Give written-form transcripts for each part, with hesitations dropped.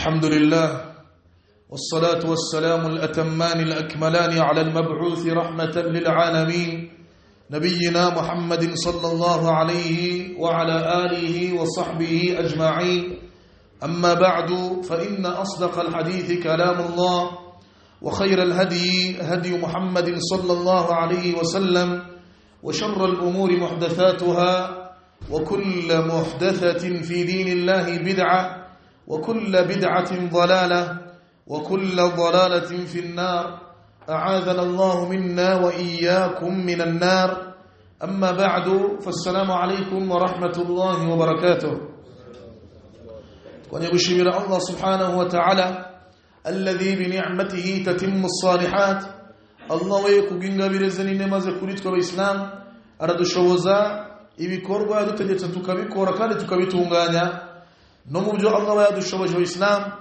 الحمد لله والصلاة والسلام الأتمان الأكملان على المبعوث رحمة للعالمين نبينا محمد صلى الله عليه وعلى آله وصحبه أجمعين. أما بعد، فإن أصدق الحديث كلام الله، وخير الهدي هدي محمد صلى الله عليه وسلم، وشر الأمور محدثاتها، وكل محدثة في دين الله بدعة، وكل بدعة ضلالة، وكل ضلالة في النار. أعاذنا الله منا وإياكم من النار. أما بعد، فالسلام عليكم ورحمة الله وبركاته. ونبشر الله سبحانه وتعالى الذي بنعمته تتم الصالحات. Allah we kubw'ingabire n'inema ze kuri twe abayisilamu aradushoboza ibikorwa yadutegetse tukabikora kandi tukabitunganya. No mu byo Allah yadushoboje abayisilamu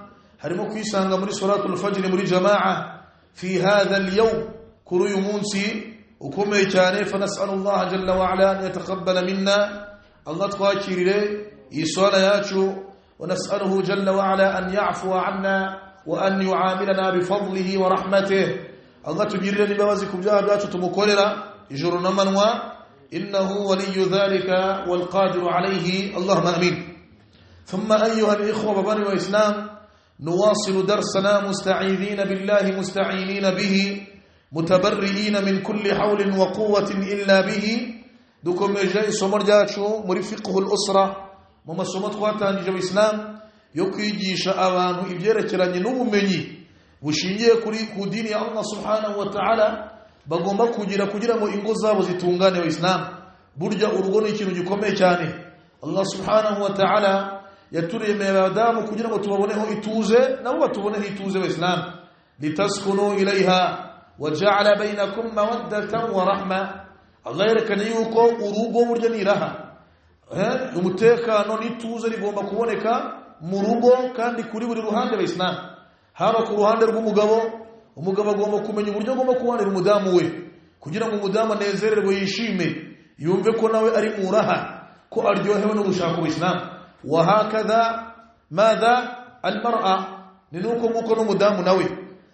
harimo kwisanga muri suratul fajr muri jamaa fi hadha al-yawm, kuri uyu munsi ukomeye cyane. Fa nas'alullah jalla wa ala an yataqabbala minna, Allah twakirire iyi swala yacu. Wa nas'aluhu jalla wa ala an ya'fuwa anna wa an yu'amilana bi fadlihi wa rahmatihi. Allah tugirire n'imbabazi ku byaha byacu tumukorera ijoro n'amanywa. Innahu waliyyu dhalika wal qadiru alayhi, allahumma amin. Thumma ayyuha al-ikhwa bani wa islam, نواصل درسنا مستعيذين بالله مستعينين به متبرئين من كل حول وقوة إلا به. dukomeje isomo ryacu muri fiqh al-usra, mu masomo twatangije mu Islam yo kwigisha abantu ibyerekeranye n'ubumenyi bushingiye kuri ku dini ya Allah subhanahu wa ta'ala bagomba kugira kugira ngo ingo zabo zitungane. Wa Islam, burya urugo ni ikintu gikomeye cyane. Allah subhanahu wa ta'ala yaturemeye abadamu kugira ngo tubaboneho ituze, nabo batuboneho ituze. Wa Islam, litaskunu ilayha wa ja'ala bainakum mawaddatan wa rahma. Allah yerekanye yuko urugo burya ni raha, umutekano n'ituze rigomba kuboneka mu rugo kandi kuri buri ruhande. Wa Islam, haba ku ruhande rw'umugabo, umugabo agomba kumenya uburyo agomba kubanira umudamu we kugira ngo umudamu anezererwe, yishime, yumve ko nawe ari mu raha, ko aryohewe no gushaka Ubuislamu. وهكذا ماذا المرأة, ninuko nkuko n'umudamu nawe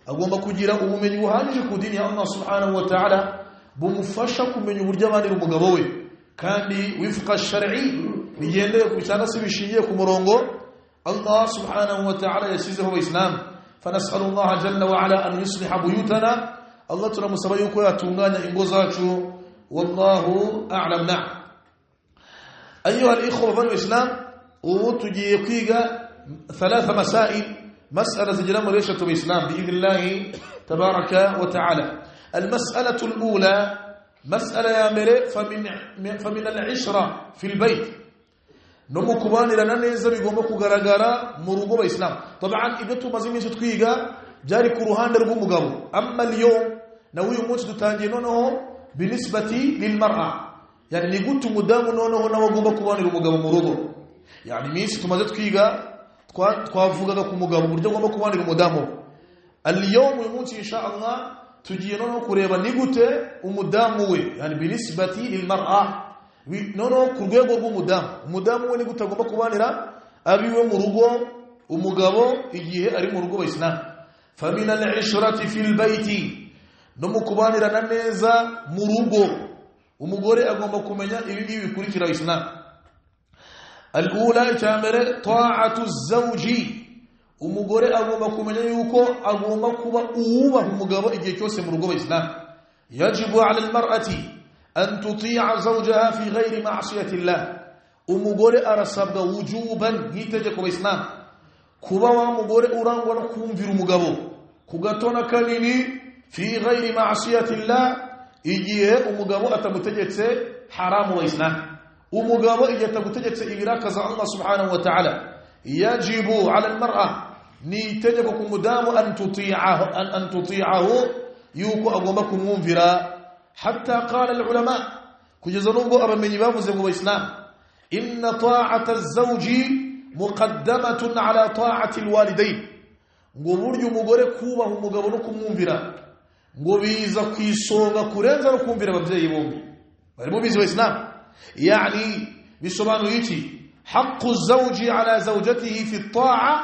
agomba kugira ubumenyi buhagije ku dini ya Allah subhanahu wa ta'ala bumufasha kumenya uburyo abanira umugabo we, kandi wifqa shar'i, bigendeye ku cyangwa se bishingiye ku murongo Allah subhanahu wa ta'ala yashyizeho Islam. فنسأل الله جل وعلا أن يصلح بيوتنا. Allah turamusaba yuko yatunganya ingo zacu, wallahu a'lam. Na'am, أيها الإخوة في الإسلام, ubu tugiye kwiga thalatha masail, mas'ala zigera muri eshatu mu Islam biidhnillahi tabaraka wa ta'ala. Almas'alatu alula, mas'ala ya mbere, famin al-ishra fi albayt, no mu kubanirana neza bigomba kugaragara mu rugo ba Islam. Taban ibyo tumaze iminsi twiga byari ku ruhande rw'umugabo. Amma al-yawm, na uyu munsi dutangiye noneho binisbati lilmar'a, yani ni gute umudamu noneho nawe agomba kubanira umugabo mu rugo. Yani iminsi tumaze twiga twavugaga ku mugabo uburyo agomba kubanira umudamu. Al-yawm, uyu munsi insha Allah tugiye noneho kureba ni gute umudamu we, yani binisbati lilmar'a, noneho ku rwego rw'umudamu, umudamu we ni gute agomba kubanira abiwe mu rugo, umugabo igihe ari mu rugo wa Islam. Famin al-ishrati fil bayti, no mu kubanirana neza mu rugo umugore agomba kumenya ibi ngibi bikurikira Islam. Al-ula, icyambere, ta'atu zawji, umugore agomba kumenya yuko agomba kuba uwubaha umugabo igihe cyose mu rugo wa Islam. Yajibu ala al-mar'ati an tuti'a zawjaha fi ghairi ma'siyati Allah. Umugore arasabwa wujuban, nk'itegeko wa Islam, kuba wa mugore urangwa no kumvira umugabo ku gato na kanini, fi ghairi ma'siyati Allah, igihe umugabo atamutegetse haramu wa Islam, umugabo igihe atagutegetse ibirakaza Allah subhanahu wa ta'ala. Yajibu ala almar'a, ni itegeko ku mudamu, an tuti'ahu, yuko agomba kumwumvira. Hatta qala alulama, kugeza nubwo abamenyi bavuze ngo Islam, inna ta'ata az-zawji muqaddamatun ala ta'ati alwalidayn, ngo buryo umugore kubaha umugabo no kumwumvira ngo biza ku isonga kurenza no kumvira ababyeyi bombi. Bari mubizi wa Islam. Yani bisobanuye iki? Haqqu zawji ala zawjatihi fi at-ta'a.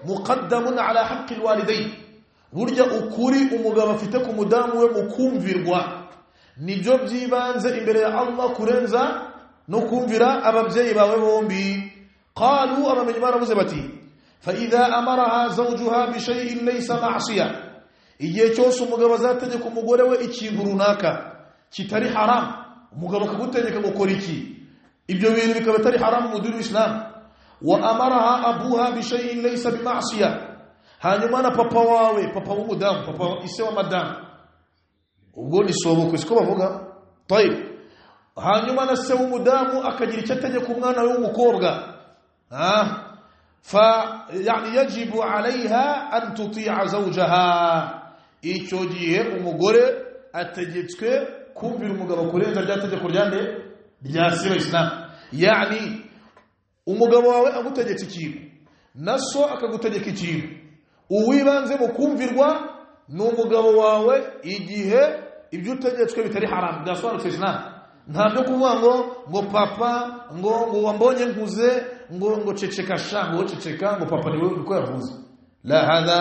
muqaddamun ala haqqi alwalidayn. Burya ukuri umugabo afite ku mudamu we mukumvirwa nibyo byibanze imbere ya Allah kurenza no kumvira ababyeyi bawe bombi. Qalu, abamenyi baravuze bati fa idha amaraha zawjuha bi shay'in laysa ma'siya, igihe cyose umugabo azategeka umugore we ikintu runaka kitari haram, umugabo akagutegeka gukora iki, ibyo bintu bikaba atari haram mu dini y'Islam. Wa amaraha abuha bi shay'in laysa bi ma'siya, hanyuma na papa wawe, papa w'umudamu, papa ise wa madamu, ubwo ni sobukwe siko bavuga. Tayib, hanyuma na se w'umudamu akagira icyo ategeka umwana we w'umukobwa, fa yani yajibu alaiha an tuti'a zawjaha, icyo gihe umugore ategetswe kumvira umugabo kurenza rya tegeko ryande rya se Islam. Yani umugabo wawe agutegetse ikintu na so akagutegeka ikintu, uwibanze mu kumvirwa ni umugabo wawe igihe ibyo utegetswe bitari haram. Byasobanutse Islam. Nta byo kuvuga ngo papa ngo wambonye nkuze ngo ceceka sha, ngo ceceka ngo papa niwe uko yavuze. La, hadha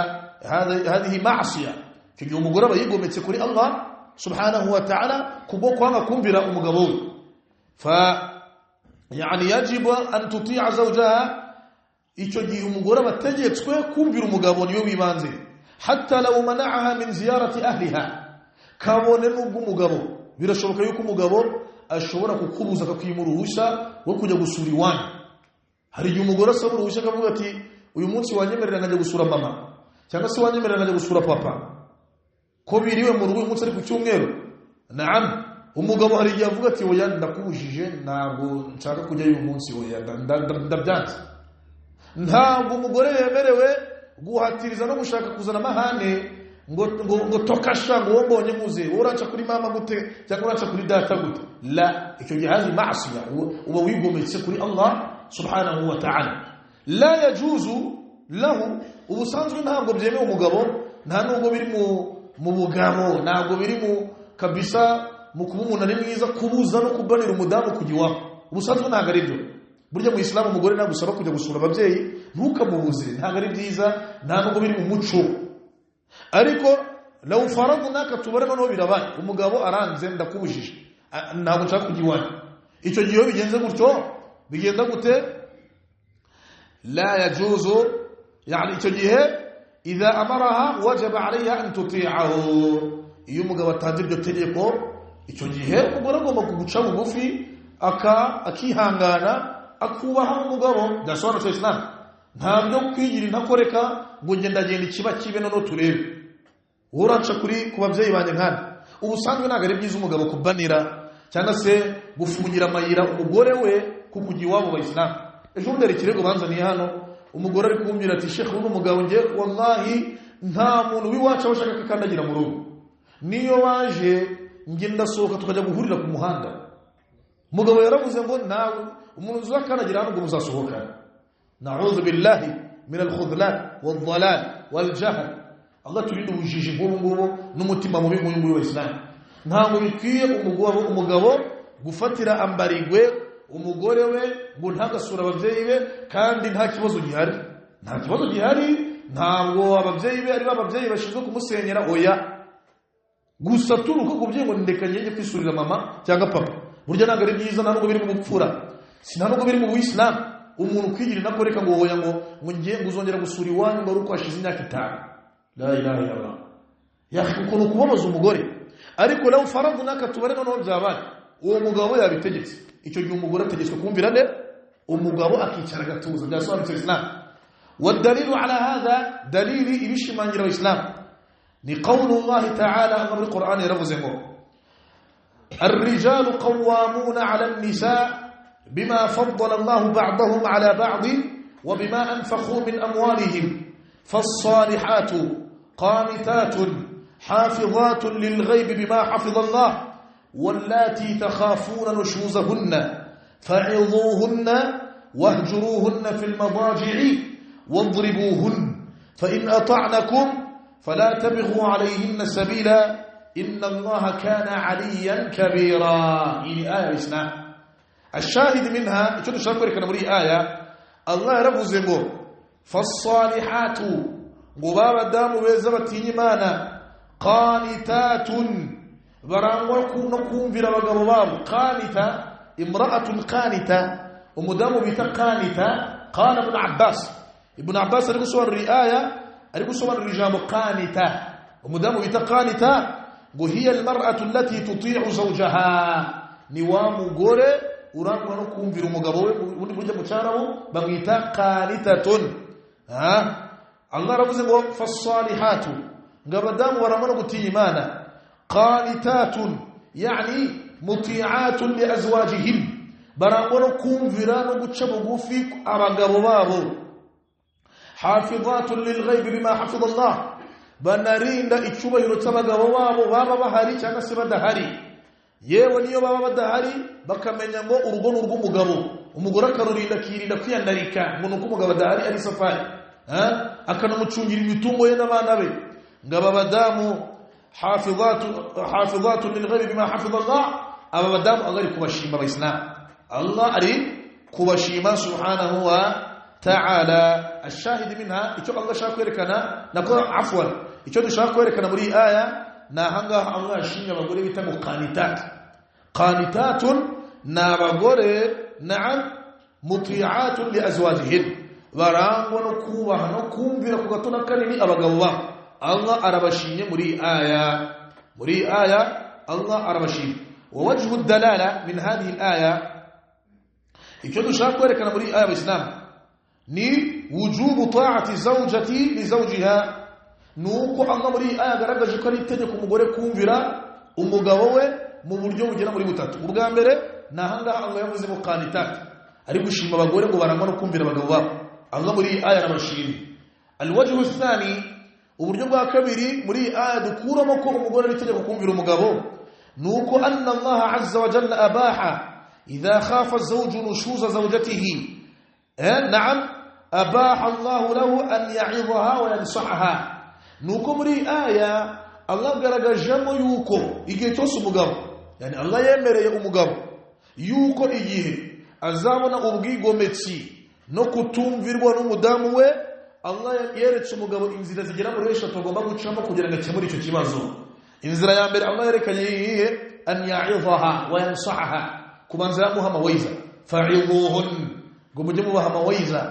hadhihi ma'siya. Kigiye umugore aba yigometse kuri Allah subhanahu wa ta'ala kubwo kwanga kumvira umugabo we. Fa yani yajibu an tuti'a zawjaha, icyo gihe umugore abategetswe kumvira umugabo niwe wibanze. Hatta law mana'aha min ziyarati ahliha, kabone nubwo umugabo birashoboka yuko umugabo ashobora kukubuza akakwima uruhushya rwo kujya gusura iwanyu. Hari igihe umugore asaba uruhushya akavuga ati uyu munsi wanyemerera nkajya gusura mama, cyangwa se wanyemerera nkajya gusura papa, ko biriwe mu rugo uyu munsi ari ku cyumweru. Naam, umugabo hari igihe avuga ati oya ndakubujije, ntabwo nshaka kujya uyu munsi, oya ndabyanze. Ntabwo umugore yemerewe guhatiriza no gushaka kuzana amahane ngo tokasha ngo wombonye nkuze, uraca kuri mama gute cyangwa uraca kuri data gute. La, icyo gihe hazi ma'siya, uba wigometse kuri Allah subhanahu wa ta'ala. La yajuzu lahu, ubusanzwe ntabwo byemewe umugabo, nta nubwo biri mu bugabo, ntabwo biri mu kabisa mu kuba umuntu ari mwiza kubuza no kubanira umudamu kujya iwabo. Ubusanzwe ntabwo ari byo. Burya mu Islam umugore nagusaba kujya gusura ababyeyi ntukamubuze, ntabwo ari byiza, nta nubwo biri mu muco. Ariko law faradna tubare noneho birabaye, umugabo aranze ndakubujije, ntabwo nshaka kujya iwanyu. Icyo gihe iyo bigenze gutyo bigenda gute? La yajuzu, yani icyo gihe idha amaraha wajaba alayha an tuti'ahu. Iyo umugabo atanze iryo tegeko, icyo gihe umugore agomba kuguca bugufi akihangana akubaha umugabo. Byasobanutse Islam. Ntabyo kwigira intakoreka ngo ngenda genda ikiba kibe noneho turebe uraca kuri ku babyeyi banjye nkana. Ubusanzwe ntabwo ari byiza umugabo kubanira cyangwa se gufungira amayira umugore we kukujya iwabo ba Islam. Ejo bundi hari ikirego banzaniye hano, umugore ari kumbwira ati Sheikh, uno mugabo nge wallahi nta muntu w'iwacu aba ashaka akandagira mu rugo, niyo waje nge ndasohoka tukajya guhurira ku muhanda. Mugabo yaravuze ngo nawe umuntu uzakandagira hano ngo muzasohokana. Na'udhu billahi min al-khudlan wal-dhalal wal-jahl. Allah turinde ubujiji nk'ubu ngubu n'umutima mubi nk'uyu nguyu wa Islam. Ntabwo bikwiye umugabo gufatira ambarigwe umugore we ngo ntagasura ababyeyi be kandi nta kibazo gihari. Nta kibazo gihari, ntabwo ababyeyi be ari ababyeyi bashinzwe kumusenyera, oya. Gusa turuka kubyeyi ngo ndeka njye kwisurira mama cyangwa papa. Burya ntabwo ari byiza, nta nubwo biri mu bupfura, si nta nubwo biri mu Islam. Umuntu kwigira intakoreka ngo oya ngo ngiye nguzongera gusura iwanyu ngo ari uko hashize imyaka 5. La ilaha illallah. Ya ukuntu kubabaza umugore. Ariko law faradna katubare noneho byabaye, uwo mugabo yabitegetse. Icyo gihe umugore ategetswe kumvira nde? Umugabo akicara gatuza. Byasobanutse Islam. والدليل على هذا دليل ibishimangira Islam ni qawlu Allah ta'ala mu Qur'an yaravuze ngo الرجال قوامون على النساء بما فضل الله بعضهم على بعض وبما أنفقوا من أموالهم فالصالحات قانتات حافظات للغيب بما حفظ الله واللاتي تخافون نشوزهن فعظوهن واهجروهن في المضاجع واضربوهن فإن أطعنكم فلا تبغوا عليهن سبيلا إن الله كان عليا كبيرا. إلى آية الإسلام. الشاهد منها icyo dushaka kwerekana muri aya, Allah yaravuze ngo Fasalihatu, ngo babadamu beza batinya Imana, qanitatun, barangwa no kumvira abagabo babo. Qanita, imra'atun qanita, umudamu bita qanita. Qala Ibn Abbas, Ibn Abbas ari gusobanura aya, ari gusobanura ijambo qanita. Umudamu bita qanita ngo hiya almar'atu allati tuti'u zawjaha, ni wa mugore urangwa no kumvira umugabo we. Ubundi buryo mu cyarabu bamwita qanitatun. Allah aravuze ngo fasalihatu, ngo abadamu barangwa no gutinya Imana, qanitatun yani muti'atun li azwajihim, barangwa no kumvira no guca bugufi abagabo babo. Hafizatun lilghaibi bima hafiza Allah, banarinda icyubahiro cy'abagabo babo baba bahari cyangwa se badahari. Yewe niyo baba badahari bakamenya ngo urugo ni urw'umugabo, umugore akarurinda akirinda kwiyandarika ngo nuko umugabo adahari ari safari, akanamucungira imitungo ye n'abana be. Ngo aba badamu hafizatun lilghaibi bima hafiza Allah, aba badamu Allah ari kubashima abayisilamu, Allah ari kubashima subhanahu wa ta'ala. Ashahidi minha, icyo Allah ashaka kwerekana, nako afwan, icyo dushaka kwerekana muri aya na hangaha Allah ashimye abagore bita ngo qanitat. Qanitatun na abagore, na'am, muti'atun li azwajihin, barangwa no kubaha no kumvira ku gato na kanini abagabo babo. Allah arabashimye muri aya, muri aya Allah arabashimye. Wa wajhu dalala min hadhihi al-aya, icyo dushaka kwerekana muri aya abayisilamu ni wujubu ta'ati zawjati li zawjiha, nuko Allah muri aya agaragaje ko ari itegeko umugore kumvira umugabo we mu buryo bugera muri butatu. Ubwa mbere nahangaha Allah yavuze ngo qanitat, ari gushima abagore ngo barangwa no kumvira abagabo babo. Allah muri aya arabashimye. Alwajhu athani, uburyo bwa kabiri muri aya dukuramo ko umugore ari itegeko kumvira umugabo, nuko anna Allah azza wa jalla abaha idha khafa zawju nushuza zawjatihi, na'am, abaha Allah lahu an ya'idhaha wa yansahaha. Nuko muri aya Allah agaragajemo yuko igihe cyose umugabo, yani Allah yemereye umugabo yuko igihe azabona ubwigometsi no kutumvirwa n'umudamu we, Allah yeretse umugabo inzira zigera muri eshatu agomba gucamo kugira ngo akemure icyo kibazo. Inzira ya mbere Allah yerekanye yihe, an ya'idhaha wa yansahaha, kubanza yamuha mawaidha, fa'idhuhun, ngo mujye mubaha mawaidha.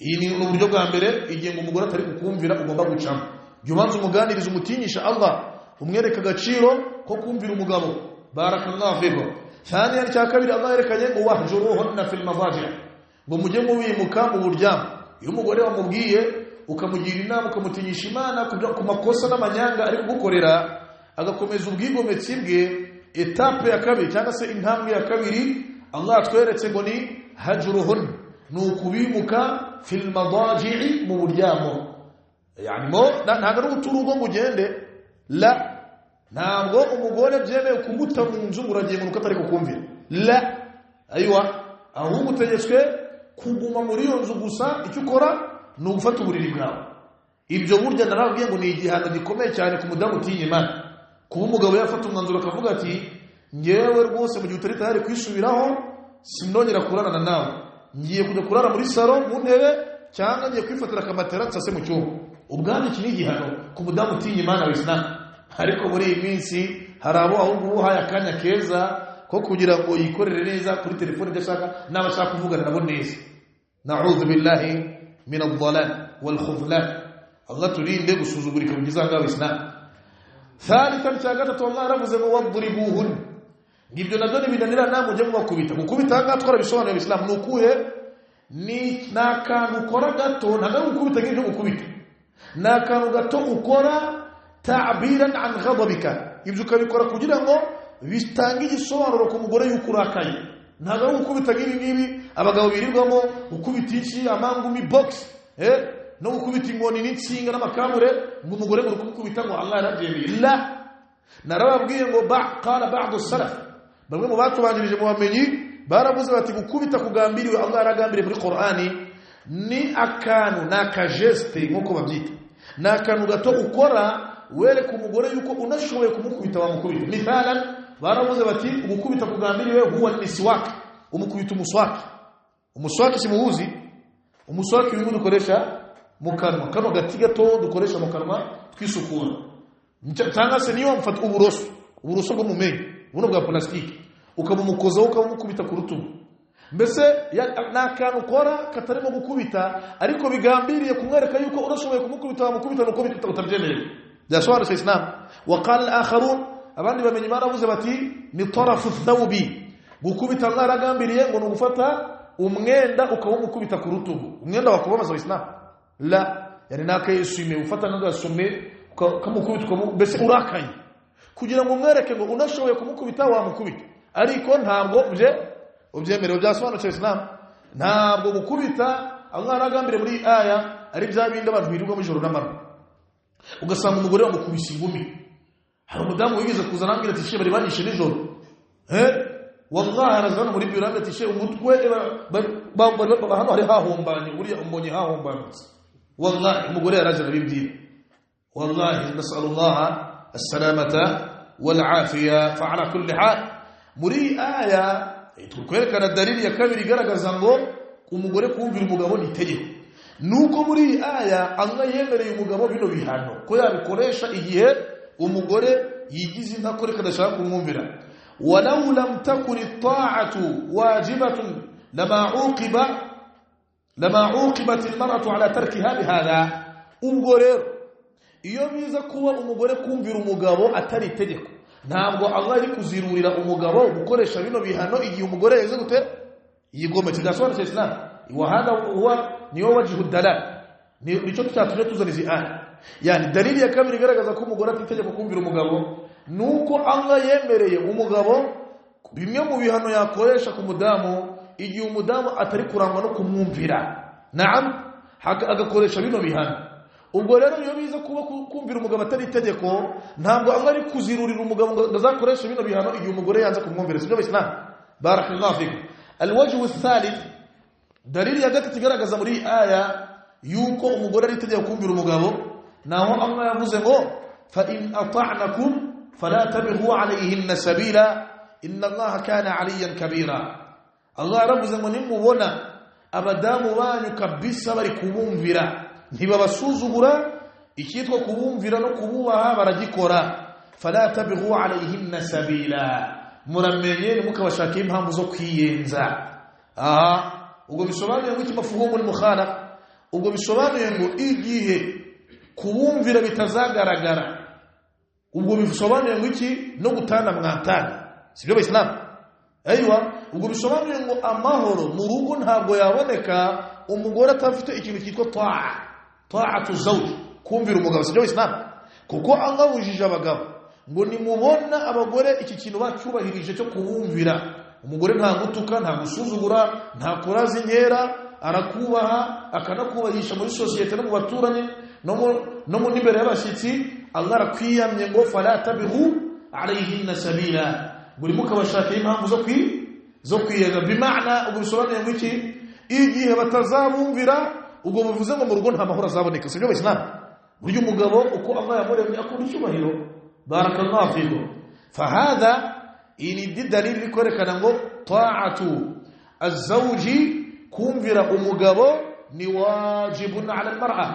Iyi ni uburyo bwa mbere igihe ngo umugore atari kukumvira ugomba gucamo. Jya ubanza umuganiriza, umutinyisha Allah, umwereka agaciro ko kumvira umugabo. Barakallahu fikum. Thaniya, cya kabiri Allah yerekanye ngo wahjuruhunna fil madaji', ngo mujye mubimuka mu buryamo. Iyo umugore wamubwiye ukamugira inama ukamutinyisha Imana ku makosa n'amanyanga ari kugukorera, agakomeza ubwigometsi bwe, etape ya kabiri cyangwa se intambwe ya kabiri Allah atweretse ngo ni hajruhun, ni ukubimuka fil madaji'i, mu buryamo. Yani mo ntabwo ari uturugo ngo ugende, la, ntabwo umugore byemewe kumuta mu nzu ngo uragiye ngo atari kukumvira, la, aywa, ahubwo utegetswe kuguma muri iyo nzu gusa. Icyo ukora ni ugufata uburiri bwawe. Ibyo burya narababwiye ngo ni igihano gikomeye cyane ku mudamu utinya Imana, kuba umugabo yafata umwanzuro akavuga ati ngewe rwose mu gihe utari tayari kwisubiraho sinongera kurarana nawe, ngiye kujya kurara muri salo mu ntebe, cyangwa ngiye kwifatira akamatera nsase mu cyumba. Ubwabyo iki ni igihano ku mudamu utinya Imana w'Islam. Ariko muri iyi minsi hari abo ahubwo uhaye akanya keza ko kugira ngo yikorere neza kuri telefone ibyo ashaka n'abashaka kuvugana nabo neza. Na'udhu billahi min ad-dhalal wal khudlan. Allah turinde gusuzugurika kugeza ngaho Islam. Thalithan, cya gatatu Allah yaravuze ngo wadribuhun, ngibyo nabyo nibinanira namujye mubakubita. Gukubita ngaha twarabisobanuye Islam ni ukuhe, ni akantu ukora gato, ntabwo ari gukubita nk'ibyo gukubita, ni akantu gato ukora ta'biran an ghadabika, ibyo ukabikora kugira ngo bitange igisobanuro ku mugore yuko urakaye. Ntabwo ari gukubita nk'ibi ngibi abagabo birirwamo, gukubita iki amangumi box, no gukubita inkoni n'insinga n'amakamure, ngo umugore ngo kumukubita ngo Allah yarabyemeye. La, narababwiye ngo qala ba'd as-salaf, bamwe mu batubanjirije mu bamenyi baravuze bati gukubita kugambiriwe Allah yaragambiriye muri Qur'ani ni akantu, ni akageste nk'uko babyita, ni akantu gato ukora wereka umugore yuko unashoboye kumukubita wamukubita. Mithalan, baravuze bati gukubita kugambiriwe huwa niswak, umukubita umuswaki. Umuswaki simuuzi, umuswaki uyu dukoresha Mu kanwa, kano gati gato dukoresha mu kanwa twisukura, cyangwa se niyo mfata uburoso, uburoso bwo mu menyo buno bwa plastique, ukabumukozaho ukamukubita ku rutugu. Mbese n'akantu ukora katarimo gukubita ariko bigambiriye kumwereka yuko urashoboye kumukubita, wamukubita nuko utabyemerewe. Byasobanutse Islam. Wa qala al-akharun, abandi bamenyi baravuze bati ni tarafu thawbi, gukubita mwaragambiriye ngo nugufata umwenda ukawumukubita ku rutugu. Umwenda wakubabaza Islam la, yani nakayisume ufata n'agasume kamukubita, mbese urakaye kugira ngo umwereke ngo unashoboye kumukubita wamukubita, ariko ntabwo ubyemerewe. Byasobanutse Islam. Ntabwo gukubita Allah aragambire muri aya ari bya bindi abantu birirwa mu ijoro n'amanywa, ugasanga umugore wamukubise ingumi. Hari umudamu wigeze kuza arambwira ati she bari banyishe nijoro, wallahi arazana muri biro arambwira ati she umutwe hano hari hahombanye, uriya umbonye hahombanutse. Wallahi umugore yaraje arabibwira. Wallahi nasallallahu as-salamata wal afiya. Fa ala kulli hal, muri aya tukwerekana dalili ya kabiri igaragaza ngo umugore kumvira umugabo ni itegeko. Nuko muri aya Allah yemereye umugabo bino bihano ko yabikoresha igihe umugore yigize intakore kadashaka kumwumvira. Walau lam takun at-ta'atu wajibatun lama uqibat al-mar'atu ala tarkiha bihadha. Ubwo rero iyo biza kuba umugore kumvira umugabo atari itegeko, ntabwo Allah ari kuzirurira umugabo gukoresha bino bihano igihe umugore yeze gute yigometse. Byasobanutse Islam. Wa hada huwa niyo wajhu dalal, nico cyatumye tuzana izi aya. Yani dalili ya kabiri igaragaza ko umugore atitegeko kumvira umugabo nuko Allah yemereye umugabo bimwe mu bihano yakoresha ku mudamu igihe umudamu atari kurangwa no kumwumvira. Naam, agakoresha bino bihano. Ubwo rero iyo biza kuba kumvira umugabo atari itegeko, ntabwo Allah ari kuzirurira umugabo ngo azakoresha bino bihano igihe umugore yanze kumwumvira. Sibyo Islam. Barakallahu fikum. Alwajhu athalith, dalili ya gatatu igaragaza muri aya yuko umugore ari itegeko kumvira umugabo, naho Allah yavuze ngo fa in ata'nakum fala tabghu alayhinna sabila inna Allaha kana 'aliyyan kabira. Allah yaravuze ngo nimubona abadamu banyu kabisa bari kubumvira, ntibabasuzugura, icyitwa kubumvira no kububaha baragikora, fala tabghu alayhinna sabila, muramenye mukabashaka impamvu zo kwiyenza. Aha ubwo bisobanuye ngo iki mafuhumu al-mukhalaf, ubwo bisobanuye ngo igihe kubumvira bitazagaragara, ubwo bisobanuye ngo iki no gutana mwatana. Sibyo Islam? Aywa, ubwo bisobanuye ngo amahoro mu rugo ntabwo yaboneka umugore atafite ikintu cyitwa ta'a, ta'atu zawj, kumvira umugabo. Sibyo Islam? Kuko angabujije abagabo ngo nimubona abagore iki kintu bacyubahirije cyo kubumvira, umugore nta gutuka, nta gusuzugura, nta kuraza inkera, arakubaha akanakubahisha muri societe no mu baturanyi no mu imbere y'abashyitsi. Allah arakwiyamye ngo fala tabghu alayhinna sabila, buri mukabashaka impamvu zo kwiyega. Bimana ubwo bisobanuye ngo iki igihe batazabumvira, ubwo bivuze ngo mu rugo nta mahoro azaboneka. Sibyo Islam? Buryo umugabo uko Allah yamuremye akunda icyubahiro. Barakallahu fikum. Fahadha ini di dalili kwerekana ngo ta'atu az-zawji, kumvira umugabo ni wajibun ala al-mar'a,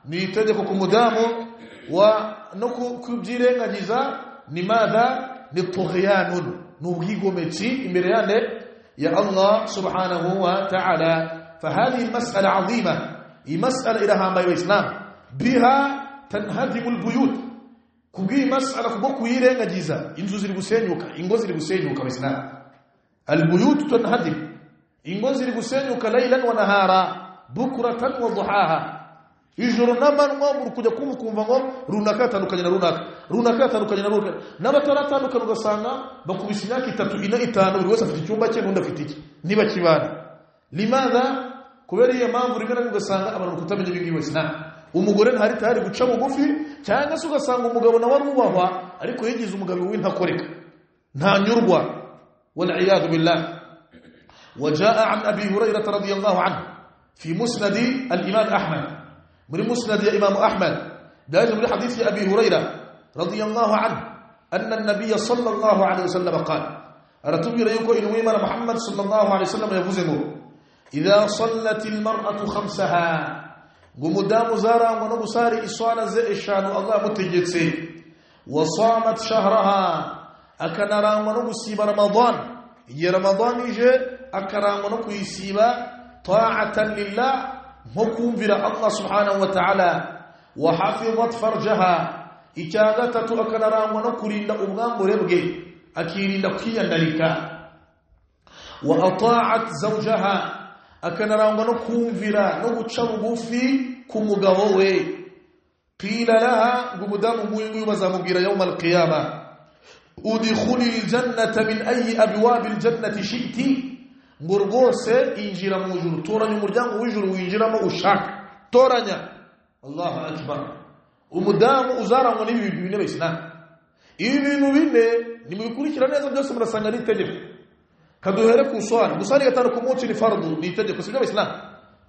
ni itegeko ku mudamu, wa no kubyirengagiza ni madha ni tughyanun, n'ubwigometse imbere yande ya Allah subhanahu wa ta'ala. Fahadhihi al-mas'ala 'azima, mas'ala ilaha ma Islam biha tanhadimu al-buyut, kubwi mas'ala kubwo kuyirengagiza inzu ziri gusenyuka, ingo ziri gusenyuka. Islam al-buyut tanhadim, ingo ziri gusenyuka laylan wa nahara bukratan wa duhaha, ijoro n'amanywa muri kujya kumva ngo runaka atandukanye na runaka, runaka atandukanye na runaka, n'abataratandukana ugasanga bakubise imyaka 3 4 5, buri wese afite icyumba cye n'undi afite iki, niba kibana. Limadha? Kubera iyo mpamvu rimwe na rimwe ugasanga abantu kutamenya ibingibi wese. Na umugore ntari tayari guca bugufi, cyangwa se ugasanga umugabo nawe arubahwa ariko yigize umugabo w'intakoreka, ntanyurwa. Wal iyad billah. وجاء عن أبي هريرة رضي الله عنه في مسند الإمام أحمد، من مسند الإمام أحمد دائما من حديث أبي هريرة رضي الله عنه أن النبي صلى الله عليه وسلم قال، أرتبي رأيكم إن ويمر محمد صلى الله عليه وسلم يفوزه إذا صلت المرأة خمسها، Ngo umudamu uzarangwa no gusari iswala ze 5 Allah yamutegetse, wa samat shahraha, akanarangwa no gusiba Ramadan, igihe Ramadan ije akarangwa no kuyisiba ta'atan lillah, nko kumvira Allah subhanahu wa ta'ala. Wa hafizat farjaha, icya gatatu akanarangwa no kurinda ubwambure bwe, akirinda kwiyandarika. Wa ata'at zawjaha, akanarangwa no kumvira no guca bugufi ku mugabo we. Qila laha, ngo umudamu nk'uyu nguyu bazamubwira yawm al-qiyama, udkhuli al-jannata min ayi abwab al-jannati shi'ti, ngo rwose injira mu ijuru, toranya umuryango w'ijuru winjiramo ushaka, toranya. Allahu akbar. Umudamu uzarangwa n'ibi bintu bine bayisilamu, ibi bintu bine nimubikurikira neza byose murasanga ari itegeko. Kaduhere ku swala, gusali 5 ku munsi ni fardu, ni itegeko, sibyo bayisilamu?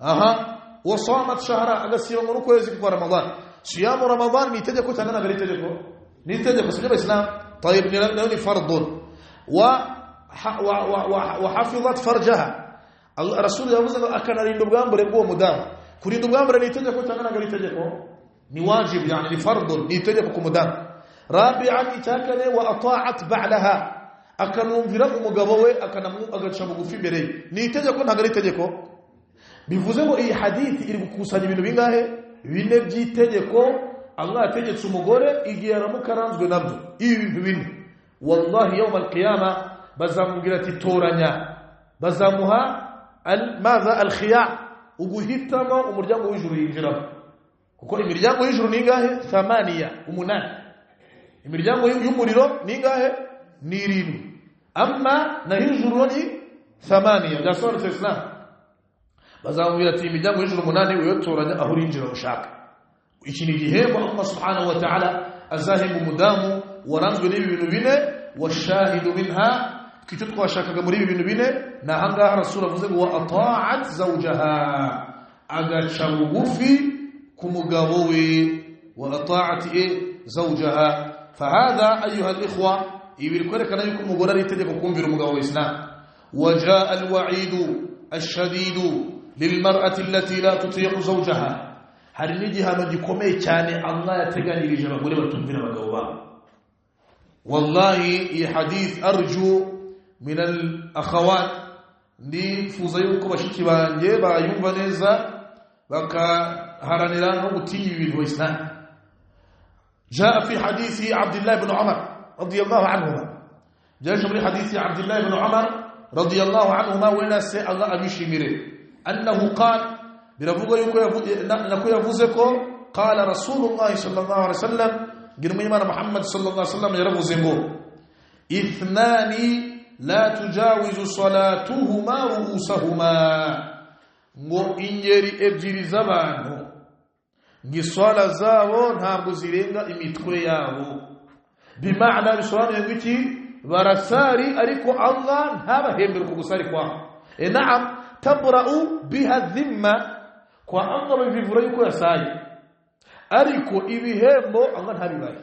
Aha. Wa samat shahra, agasiba ngo n'ukwezi kwa Ramadan. Siyamu Ramadan ni itegeko cyangwa ntabwo ari itegeko? Ni itegeko, sibyo bayisilamu? Tayib, ni fardu. Wa hafizat farjaha, Rasul yavuze ngo akanarinda ubwambure bw'uwo mudamu. Kurinda ubwambure ni itegeko cyangwa ntabwo ari itegeko? Ni wajib, yani ni fardu, ni itegeko ku mudamu. Rabi'an, icyakane, wa ata'at ba'laha, akanumvira umugabo we, agaca bugufi imbere ye. Ni itegeko ntabwo ari itegeko? Bivuze ngo iyi hadithi iri gukusanya ibintu bingahe? Bine by'itegeko Allah yategetse umugore igihe aramuka aranzwe nabyo. Ibi bintu bine, wallahi yawm al-qiyama bazamubwira ati toranya, bazamuha maza al-khiyar, uguhitamo umuryango w'ijuru yinjiramo. Kuko imiryango y'ijuru ni ingahe? 8, 8. Imiryango y'umuriro ni ingahe? Ni 7. Amma na hijuru ni 8. Byasobanutse Islam. Bazamubwira ati imiryango y'ijuru 8 uyotoranya aho urinjira ushaka. Iki ni igihembo Allah subhanahu wa ta'ala azahemba umudamu waranzwe n'ibi bintu bine. Washahidu minha, icyo twashakaga muri ibi bintu bine ni ahangaha Rasul avuze ngo wa ata'at zawjaha, agaca bugufi ku mugabo we. Wa ata'at zawjaha. Fahadha ayuha al-ikhwa, ibi bikwerekana yuko umugore ari itegeko kumvira umugabo wa Islam. Wajaa al-wa'idu ash-shadidu lilmar'ati allati la tuti'u zawjaha, hari n'igihano gikomeye cyane Allah yateganyirije abagore batumvira abagabo babo. Wallahi iyi hadith arju min al-akhawat, ndifuza yuko bashiki banjye bayumva neza bakaharanira no gutinya ibintu Islam. جاء في حديث عبد الله بن عمر رضي الله عنهما، جاء في حديث عبد الله بن عمر رضي الله عنهما وناس الله أبيشميره أنه قال، biravuga yuko nako yavuze ko qala Rasulullah sallallahu alaihi wasallam, girmimana Muhammad sallallahu alaihi wasallam yaravuze ngo ithnani la tujawizu salatuhuma ru'usahuma, ngo ingeri ebyiri z'abantu ngiswala zabo ntabwo zirenga imitwe yabo. Bimaana bisobanuye ngo iki? Barasari ariko Allah ntabahembere ku gusari kwabo. Naam, tabra'u biha dhimma, kwa Allah bivivura yuko yasaye, ariko ibihembo Allah ntabibaye.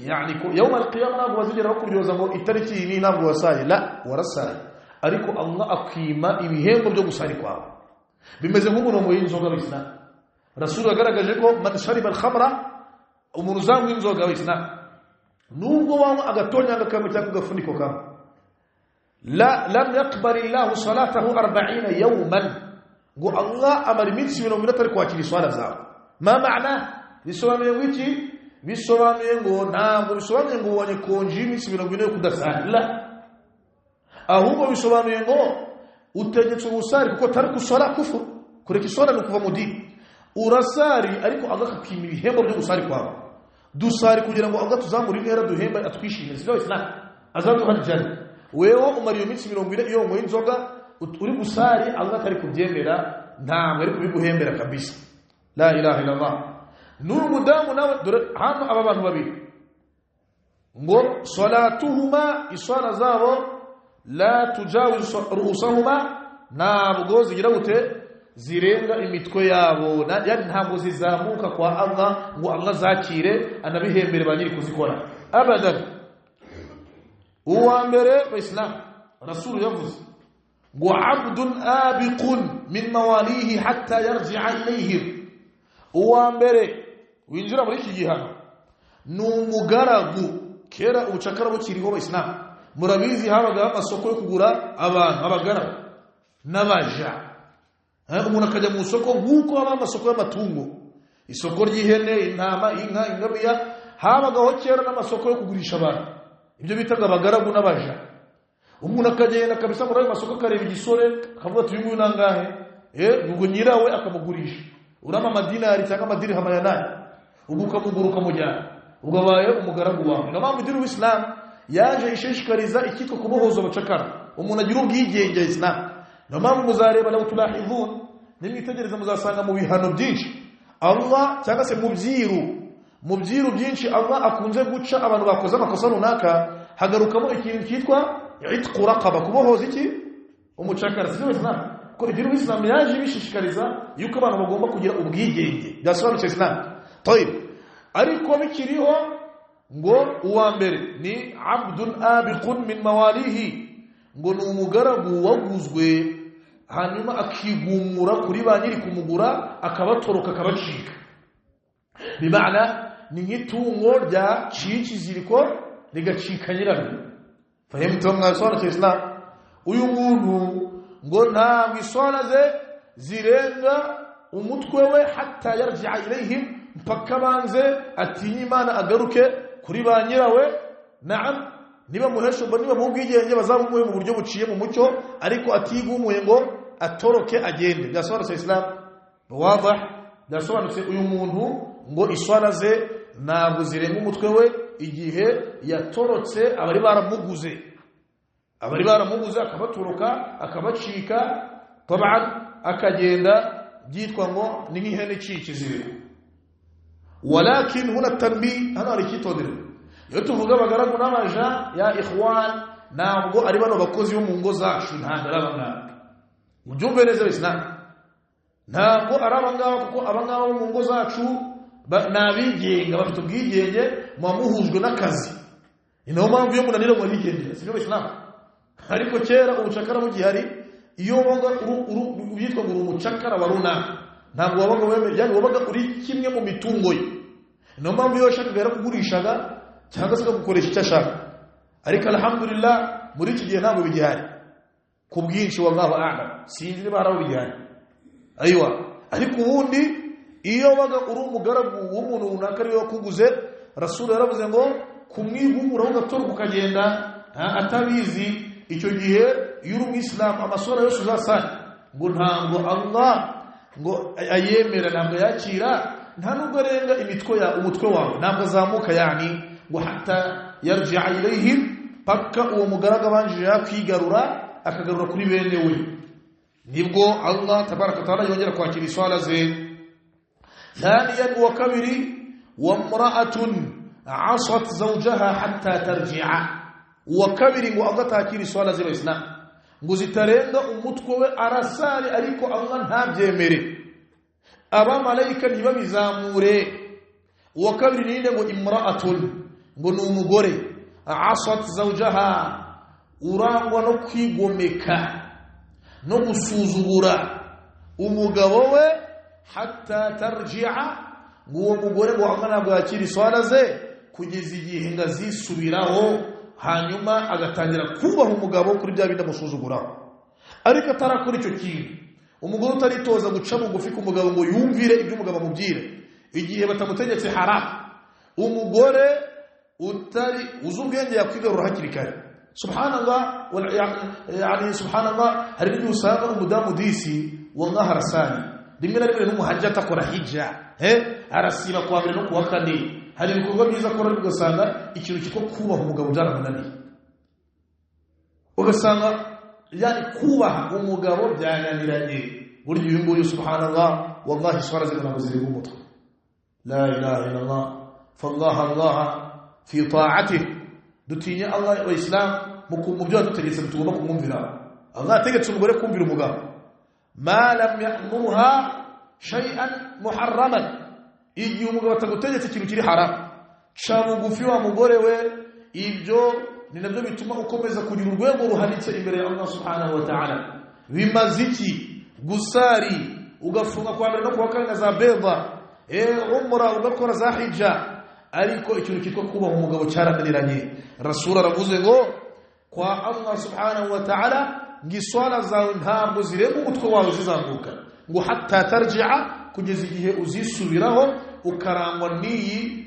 Yani ko yawm al-qiyamah ntabwo bazigera bakuryoza ngo itariki iyi ntabwo wasaye, la warasaye, ariko Allah akima ibihembo byo gusari kwawe. Bimeze nk'umuntu w'inzoga w'Islam. Rasul yagaragaje ko man shariba al-khamra, umuntu uzanywa inzoga w'Islam, nubwo wanywa agatonyanga kamwe cyangwa agafuniko kamwe, la lam yaqbal Allahu salatahu 40 yawman, ngo Allah amara iminsi 40 ari kwakira iswala zawe. Ma maana bisobanuye ngo iki? Bisobanuye ngo ntabwo bisobanuye ngo ubonye konji iminsi 40 yo kudasali, la, ahubwo bisobanuye ngo utegetswe gusari kuko tari kusala kufuru, kureka iswala ni kuva mu dini. Urasari ariko Allah akakima ibihembo byo gusari kwawe. Dusari kugira ngo Allah tuzamure intera duhemba atwishime, sibyo Islam azaduha aljanna. Wewe umara iyo minsi 40 iyo unyweye inzoga uri gusari, Allah atari kubyemera, ntabwo ari kubiguhembera kabisa. La ilaha illallah. N'uyu mudamu nawe dore hano aba bantu babiri ngo salatuhuma, iswala zabo la tujawizu ru'usahuma, ntabwo zigira gute? Zirenga imitwe yabo, yani ntabwo zizamuka kwa Allah ngo Allah zakire anabihembere ba nyiri kuzikora abadan. Uwa mbere wa Islam Rasul yavuze ngo abdun abiqun min mawalihi hatta yarji'a ilayhim, Uwa mbere winjira muri iki gihano ni umugaragu. Kera ubucakara bukiriho abayisilamu, murabizi, habagaho amasoko yo kugura abantu, abagaragu n'abaja. Umuntu akajya mu isoko nk'uko haba amasoko y'amatungo, isoko ry'ihene, intama, inka, ingamiya. Habagaho kera n'amasoko yo kugurisha abantu, ibyo bitaga abagaragu n'abaja. Umuntu akagenda kabisa muri ayo masoko, akareba igisore, akavuga ati: "Uyu nguyu nangahe?" Ubwo nyirawe akamugurisha, urama amadinari cyangwa amadirihama ya nani, ubwo ukamugura ukamujyana, ubwo abaye umugaragu wawe. Niyo mpamvu idini y'Isilamu yaje ishishikariza icyitwa kubohoza abacakara, umuntu agira ubwigenge. Isilamu, niyo mpamvu muzareba, لو تلاحظون, nimwitegereza muzasanga mu bihano byinshi Allah, cyangwa se mu byiru byinshi Allah akunze guca abantu bakoze amakosa runaka, hagarukamo ikintu cyitwa عتق رقبة, kubohoza iki? Umucakara. Sibyo Islam? Ko idini y'Islam yaje ibishishikariza yuko abantu bagomba kugira ubwigenge. Byasobanutse Islam? طيب, ariko bikiriho ngo uwa mbere ni عبد آبق من مواليه, ngo ni umugaragu waguzwe hanyuma akigumura kuri ba nyiri kumugura, akabatoroka, akabacika. بمعنى ni nk'itungo ryaciye ikiziriko rigacika nyiraryo. فهمتم? Mwasobanukiwe Islam? Uyu muntu ngo ntabwo iswala ze zirenga umutwe we حتى يرجع إليهم, mpaka banze atinye Imana agaruke kuri ba nyirawe. نعم, niba muhesha, niba mu bwigenge, bazabumuhe mu buryo buciye mu mucyo, ariko atigumuye ngo atoroke agende. Byasobanutse Islam? واضح? Byasobanutse? Uyu muntu ngo iswala ze ntabwo zirenga umutwe we igihe yatorotse abari baramuguze, akabatoroka, akabacika طبعا, akagenda, byitwa ngo ni nk'ihene iciye ikiziriko. ولكن هنا التنبيه, hano hari icyitonderwa. Iyo tuvuga abagaragu n'abaja, يا إخوان, ntabwo ari bano bakozi bo mu ngo zacu, ntabwo ari abangaba. Mubyumve neza Isilamu, ntabwo ari abangaba, kuko abangaba bo mu ngo zacu ni abigenga, bafite ubwigenge, muba muhujwe n'akazi. Ni nayo mpamvu iyo munanira murigendera, sibyo Isilamu? Ariko kera ubucakara bugihari, iyo wabaga witwa ngo uri umucakara wa runaka, ntabwo wabaga wemeye, yani wabaga uri kimwe mu mitungo ye. Niyo mpamvu iyo yashakaga yarakugurishaga cyangwa se akagukoresha icyo ashaka. Ariko الحمد لله, muri iki gihe ntabwo bigihari ku bwinshi, والله أعلم, sinzi niba hari aho bigihari. أيوه, ariko ubundi iyo wabaga uri umugaragu w'umuntu runaka ariwe wakuguze, Rasulu yaravuze ngo kumwigumuraho ugatoroka ukagenda atabizi, icyo gihe iyo uri umwisilamu, amasura yose uzasanga ngo ntabwo Allah ngo ayemera, ntabwo yakira, nta nubwo arenga imitwe ya umutwe wawe, ntabwo azamuka, yani ngo حتى يرجع إليهم, paka uwo mugaragu abanjije yakwigarura, akagarura kuri bene we, nibwo Allah تبارك وتعالى yongera kwakira iswala ze. ثانيا, وكبري وامرأة عصت زوجها حتى ترجع. Uwa kabiri ngo Allah atakira iswala ze, Islam, ngo zitarenga umutwe we, arasali ariko Allah ntabyemere, abamarayika ntibabizamure. Uwa kabiri ninde? Ngo امرأة, ngo ni umugore, عصت زوجها, urangwa no kwigomeka no gusuzugura umugabo we, حتى ترجع, ngo uwo mugore ngo Allah ntabwo yakira iswala ze kugeza igihe ngo azisubiraho, hanyuma agatangira kubaha umugabo kuri bya bindi amusuzuguraho. Ariko atarakora icyo kintu, umugore utaritoza guca bugufi ku mugabo ngo yumvire ibyo umugabo amubwira igihe batamutegetse haramu, umugore utari uzi ubwenge yakwigarura hakiri kare. سبحان الله, يعني سبحان الله, hari n'igihe usanga umudamu disi والله arasani, rimwe na rimwe n'umuhajja atakora hijja, arasiba kuwa mbere no kuwa kane, hari ibikorwa byiza akora, ariko ugasanga ikintu cyitwa kubaha umugabo byaramunaniye, ugasanga yani kubaha umugabo byananiranye. Burya uyu nguyu, سبحان الله, والله iswara ze ntabwo ziri umutwe. لا إله إلا الله. فالله الله في طاعته, dutinye Allah wa Islam mu byo yadutegetse, tugomba kumwumvira. Allah yategetse umugore kumvira umugabo ما لم يأمرها شيئا محرما. Igihe umugabo atagutegetse ikintu kiri haram, ca bugufi wa mugore we. Ibyo ni nabyo bituma ukomeza kugira urwego ruhanitse imbere ya Allah سبحانه وتعالى. Bimaze iki gusari ugafunga kwa mbere no kuwa kane na za beda? umra, ugakora za hijja, ariko ikintu cyitwa kubaha umugabo cyarananiranye. Rasul aravuze ngo kwa Allah subhanahu wa ta'ala ngiswala zawe ntabwo zirenga umutwe wawe zizamuka, ngo hatta tarji'a, kugeza igihe uzisubiraho ukarangwa n'iyi,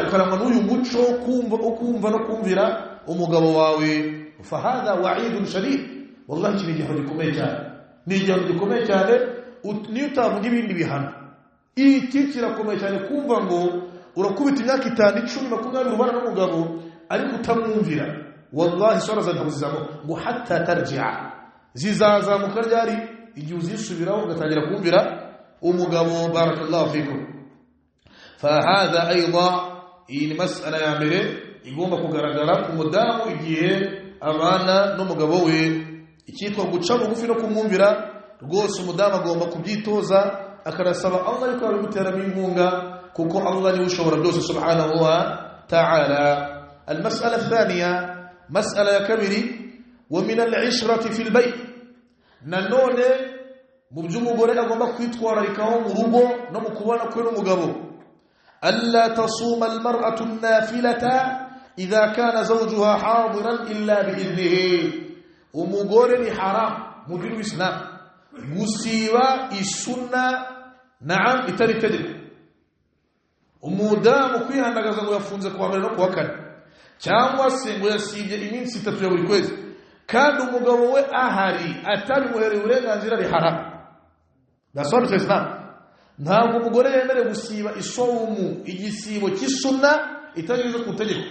ukarangwa n'uyu muco kumva ukumva no kumvira umugabo wawe. Fahadha wa'idun shadid, wallahi iki ni igihano gikomeye cyane, ni igihano gikomeye cyane. Niyo utavuga ibindi bihano, iki kirakomeye cyane, kumva ngo urakubita imyaka 5, 10, 20 ubana n'umugabo ariko utamwumvira. Wallahi swala zawe ntabwo zizamuka, ngo hatta tarji'a, zizazamuka ryari? Igihe uzisubiraho ugatangira kumvira umugabo. Barakallahu fikum. Fahadha aidha, iyi ni mas'ala ya mbere igomba kugaragara ku mudamu igihe abana n'umugabo we, icyitwa guca bugufi no kumwumvira. Rwose umudamu agomba kubyitoza, akarasaba Allah yuko abiguteramo inkunga, kuko Allah niwe ushobora byose subhanahu wa ta'ala. Almas'ala athaniya, mas'ala ya kabiri, wa min al'ishrati fil bayt, nanone mu by'umugore agomba kwitwararikaho mu rugo no mu kubana kwe n'umugabo, alla tasuma almar'atu an-nafilata idha kana zawjuha hadiran illa bi'idhnihi. Umugore ni haram mu dini y'Islam gusiba isunna, naam, itari itegeko. Umudamu kwihandagaza ngo yafunze kuwa mbere no kuwa kane, cyangwa se ngo yasibye iminsi 3 ya buri kwezi, kandi umugabo we ahari atabimuhereye uburenganzira, ari haram. Ndasobanutse Islam. Ntabwo umugore yemerewe gusiba isawumu, igisibo cy'isunna itageze ku tegeko,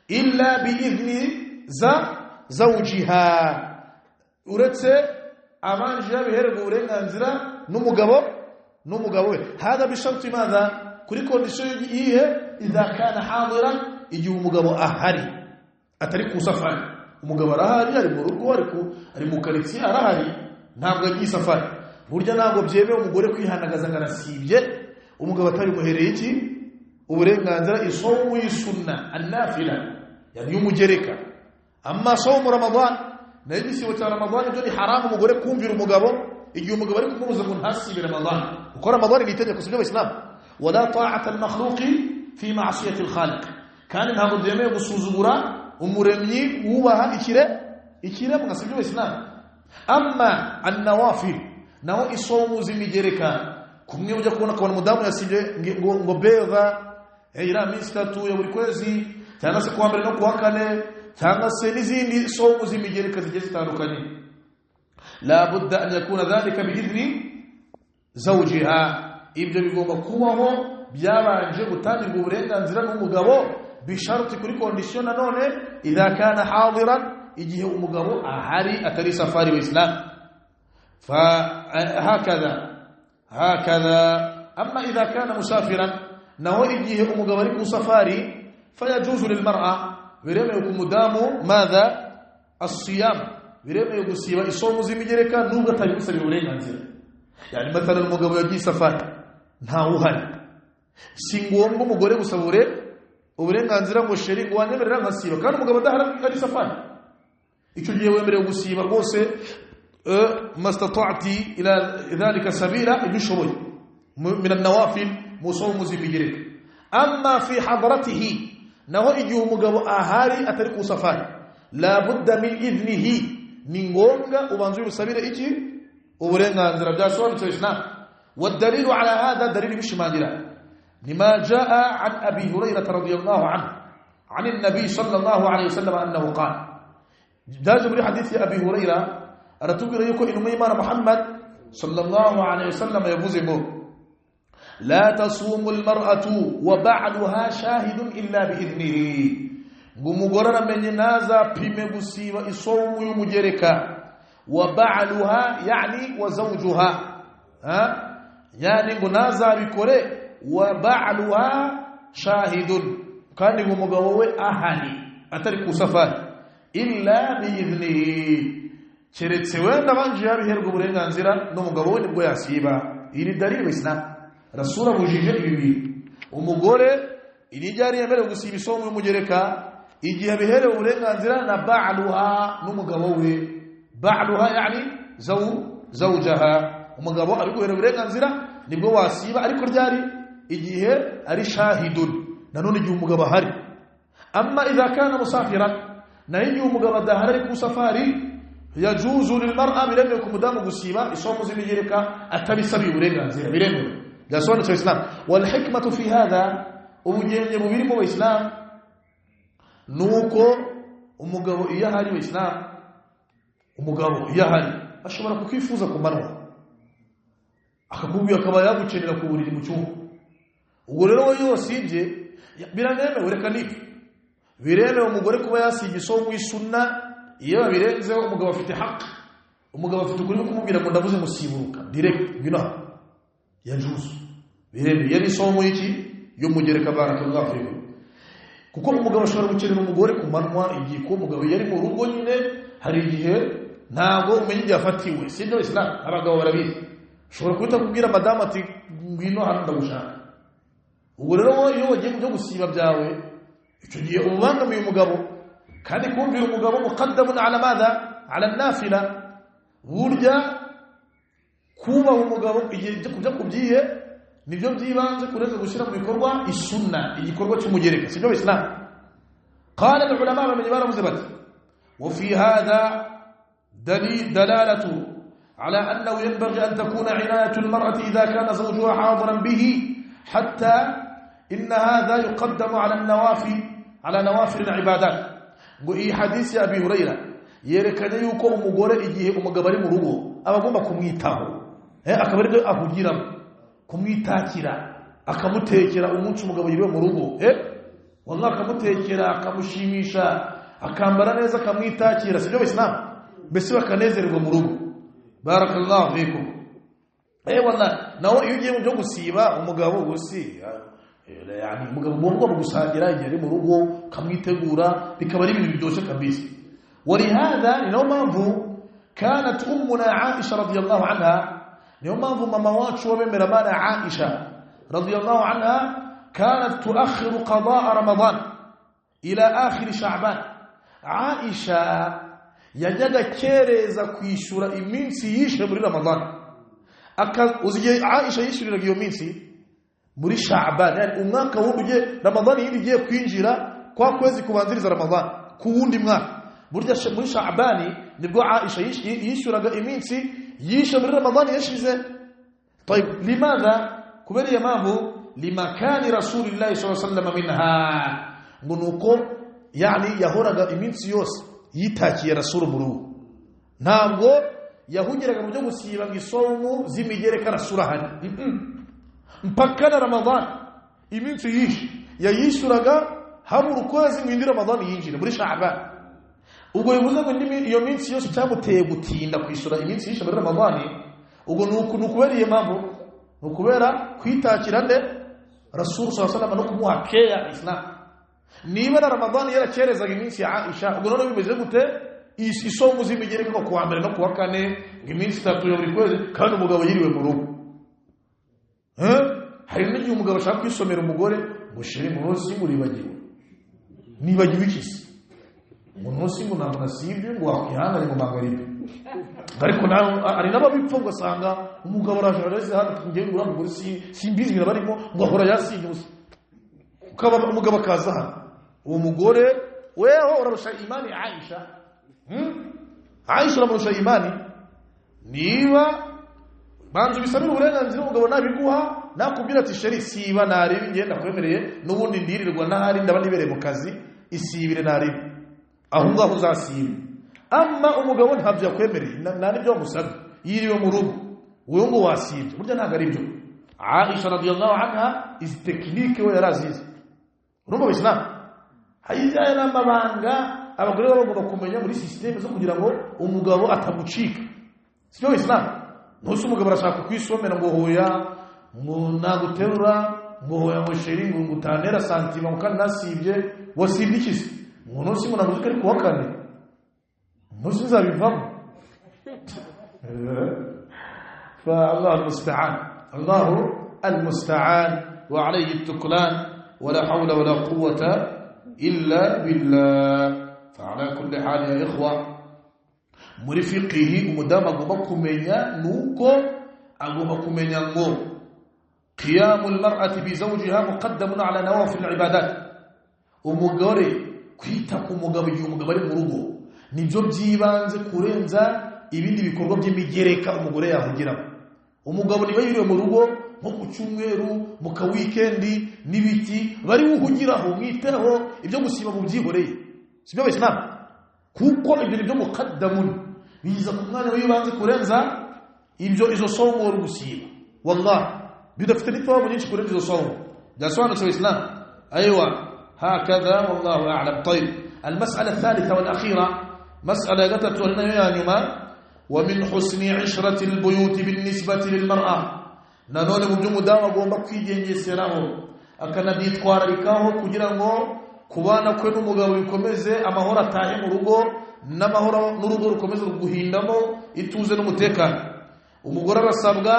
illa bi'izni za zawjiha, uretse abanje yabihererwa uburenganzira n'umugabo we. Hada bisharti madha, kuri condition yihe? Idha kana hadiran, igihe umugabo ahari atari ku safari. Umugabo arahari, ari mu rugo, ari mu karitsiye, arahari, ntabwo agiye safari. Burya ntabwo byemewe umugore kwihanagaza ngo arasibye umugabo atari muhereye iki uburenganzira. Isomu y'isunna annafila, yani y'umugereka. Amma somu Ramadan, nayo igisibo cya Ramadan ibyo ni haramu umugore kumvira umugabo igihe umugabo ari kumubuza ngo ntasibe Ramadan, kuko Ramadan ni itegeko, sibyo Abayisilamu? Wala ta'ata al-makhluqi fi ma'siyati al-khaliq, kandi ntabwo byemewe gusuzugura umuremyi wubaha ikiremwa, sibyo Abayisilamu? Amma an-nawafil, naho isomu z'imigereka, kumwe ujya kubona akabona umudamu yasibye ngo beva iriya minsi 3 ya buri kwezi, cyangwa se kuwa mbere no kuwa kane, cyangwa se n'izindi somu z'imigereka zigiye zitandukanye, la budda an yakuna dhalika bi'idhni zawjiha, ibyo bigomba kubaho byabanje gutangirwa uburenganzira n'umugabo, bisharti kuri condition nanone, idha kana hadiran, igihe umugabo ahari atari safari wa Islam. Fahakadha hakadha. Amma idha kana musafiran, naho igihe umugabo ari ku safari, fayajuzu lilmar'a, biremewe ku mudamu madha asiyam, biremewe gusiba isomu z'imigereka nubwo atabigusabira uburenganzira. Yani mathalan umugabo yagiye safari ntawe uhari, si ngombwa umugore gusaba uburenganzira ngo sheri ngo wanyemerera nkasiba, kandi umugabo adahari ari safari. Icyo gihe wemerewe gusiba rwose mastata'ti ila dhalika sabila, ibyo ushoboye min an-nawafil, musomu z'imigereka. Amma fi hadratihi, naho igihe umugabo ahari atari ku safari, la budda min idhnihi, ni ngombwa ubanze ubisabire iki uburenganzira. Byasobanutse Islam. والدليل على هذا دليل bishimangira لما جاء عن أبي هريرة رضي الله عنه عن النبي صلى الله عليه وسلم أنه قال، daje muri hadithi ya Abi Huraira aratubwira yuko intumwa y'Imana Muhammad sallallahu alayhi wasallam yavuze ngo la tasumu almar'atu wa ba'luha shahidun illa bi'idhnihi, ngo umugore aramenye ntazapime gusiba isomu y'umugereka, wa ba'luha yani wa zawjuha, ha yani ngo ntazabikore, wa ba'luha shahidun, kandi ngo umugabo we ahari atari ku safari, illa bi'idhnihi, keretse wenda banje yabiherwa uburenganzira n'umugabo we nibwo yasiba. Iri dalili Islam Rasul abujije ibi bintu. Umugore irijyari yemerewe gusiba isomo y'umugereka igihe abiherewe uburenganzira na ba'luha, n'umugabo we. Ba'luha yani zawjaha, umugabo abiguherewe uburenganzira nibwo wasiba, ariko ryari Igihe ari shahidun, nanone igihe umugabo ahari. Amma idha kana musafiran, naho igihe umugabo adahari ari ku safari, yajuzu lilmar'a, biremewe ku mudamu gusiba isomo z'imigereka atabisabiye uburenganzira, biremewe. Byasobanutse Islam. Wal hikmatu fi hadha, ubugenge bubiri mu Islam nuko umugabo iyo ahari mu Islam, umugabo iyo ahari ashobora kukwifuza ku manywa, akakubwira akaba yagukenera ku buriri mu cyumba. Ubwo rero we yosibye biranemewe, reka nibyo biremewe umugore kuba yasibye isomo y'sunna. Iyo babirenzeho umugabo afite haki, umugabo afite ukuri kumubwira ngo ndavuze musiburuka direct ngwino, yajuzu biremewe. Yari isomo y'iki y'umugereka, barakallahu fikum. Kuko umugabo ashobora gukenera umugore ku manywa igihe ko umugabo yari mu rugo nyine, hari igihe ntabwo umenya igihe afatiwe, sibyo Islam? Abagabo barabizi, ushobora guhita kubwira madamu ati ngwino hano ndagushaka. Ubwo rero wowe iyo wagiye kujya gusiba byawe, icyo gihe ubangamiye umugabo. Kandi kumvira umugabo muqaddamun ala madha, ala nafila. Burya kubaha umugabo igihe kujya kubyiye nibyo byibanze kurenza gushyira mu bikorwa isunna, igikorwa cy'umugereka, sibyo Islam? Qala al-ulama, bamenye baravuze bati wa fi hadha dalalatu ala annahu yanbaghi an takuna inayatu al-mar'ati idha kana zawjuha hadiran bihi, hatta inna hadha yuqaddamu ala an-nawafi, ala nawafil al-ibadat. Ngo iyi hadisi ya Abi Huraira yerekanye yuko umugore igihe umugabo ari mu rugo aba agomba kumwitaho, akaba aribyo ahugiramo, kumwitakira, akamutekera umunsi umugabo yiriwe mu rugo, wallahi akamutekera, akamushimisha, akambara neza, akamwitakira, sibyo Islam? Mbese bakanezererwa mu rugo. Barakallahu fikum. Wallahi nawe iyo ugiye mu byo gusiba umugabo gusi, yani umugabo ugomba gusangira igihe ari mu rugo, kamwitegura, bikaba ari ibintu biryoshye kabisa. Walihadha, ni nayo mpamvu kanat ummuna Aisha radiyallahu anha, niyo mpamvu mama wacu wabemera mana Aisha radiyallahu anha, kanat tuakhiru qadaa Ramadan ila akhir Sha'ban. Aisha yajyaga kereza kwishyura iminsi yishe muri Ramadan. Uzigiye Aisha yishyuriraga iyo minsi muri Sha'ban, yani umwaka wundi ugiye Ramadan yindi igiye kwinjira kwa kwezi kubanziriza Ramadan ku wundi mwaka. Burya muri Sha'bani nibwo Aisha yishyuraga iminsi yishe muri Ramadan yashize. طيب لماذا؟ kubera iyo mpamvu limakani Rasulillahi sallallahu alayhi wasallam minha, ngo nuko yani yahoraga iminsi yose yitakiye Rasul mu rugo, ntabwo yahugiraga mu byo gusiba ngo isomu z'imigereka Rasul ahari mpaka na Ramadan. Iminsi yishe yayishyuraga habura ukwezi ngo indi Ramadan yinjire muri Sha'ban. Ubwo bivuze ngo iyo minsi yose cyamuteye gutinda kwishyura iminsi yishe muri Ramadan, ubwo ni ukubera iyo mpamvu, ni ukubera kwitakira nde Rasul sallallahu alayhi wasallam no kumuha keya Islam. Niba na Ramadan yarakerezaga iminsi ya Aisha, ubwo none bimeze gute isomo z'imigereka ko kuwa mbere no kuwa kane, ngo iminsi itatu ya buri kwezi, kandi umugabo yiriwe mu rugo? Hari n'igihe umugabo ashaka kwisomera umugore ngo shiri munsi muribagiwe, nibagiwe iki se? Ngo munsi ngo ntabwo nasibye, ngo wakwihangane ngo mangaribe. Ariko nawe ari n'ababipfa, ugasanga umugabo araje areze hano ngiye ngura umugore simbizi ibintu barimo, ngo ahora yasibye gusa. Ukaba umugabo akaza hano, uwo mugore weho urarusha imani Aisha. Aisha uramurusha imani. Niba banza ubisabire uburenganzira umugabo nabiguha, nakubwira ati sheri siba naribi ngenda kwemereye, n'ubundi ndirirwa nahari ndaba nibereye mu kazi, isibire naribi aho ngaho uzasiba. Amma umugabo ntabyo yakwemereye, nta nibyo wamusabye, yiriwe mu rugo, wewe ngo wasibye, burya ntabwo ari byo. Aisha radiyallahu anha izi tekinike we yarazizi. Urumva Islam hayijyanye n'amabanga abagore baba bagomba kumenya muri systeme zo kugira ngo umugabo atagucika, sibyo Islam? Ntusi umugabo arashaka kwisomera ngo hoya ngo naguterura, ngo hoya ngo sheri ngo ngutanera santima ngo kandi nasibye, wasibye iki se? Ngo ntusi ngo navuze ko ari kuwa kane, ntusi nzabivamo. Fa Allah al-musta'an, Allah al-musta'an wa alayhi at-tuklan, wa la hawla wa la quwwata illa billah. Fa ala kulli hal ya ikhwa, muri fiqhi umudamu agomba kumenya nuko agomba kumenya ngo Qiyamu almar'ati bi zawjiha muqaddamun ala nawafil ibadat. Umugore kwita ku mugabo igihe umugabo ari mu rugo nibyo byibanze kurenza ibindi bikorwa by'imigereka umugore yahugiramo. Umugabo niba yiriwe mu rugo nko ku cyumweru, mu ka weekend n'ibiki bari wuhugiraho, mwiteho ibyo gusiba mu byihoreye, sibyo Abayisilamu? Kuko ibyo nibyo muqaddamun, biza ku mwanya w'ibanze kurenza ibyo izo somo uri gusiba. Wallahi bidafite n'ithawabu nyinshi kurenza izo somo. Byasobanutse Abayisilamu? Aywa, hakadha wallahu a'lam. Tayyib, المسألة الثالثة والأخيرة، مسألة gatatu ari nayo ya nyuma, ومن حسن عشرة البيوت بالنسبة للمرأة. Nanone mu by'umudamu agomba kwigengeseraho akanabyitwararikaho kugira ngo kubana kwe n'umugabo bikomeze, amahoro atahe mu rugo n'amahoro n'urugo rukomeze guhindamo ituze n'umutekano. Umugore arasabwa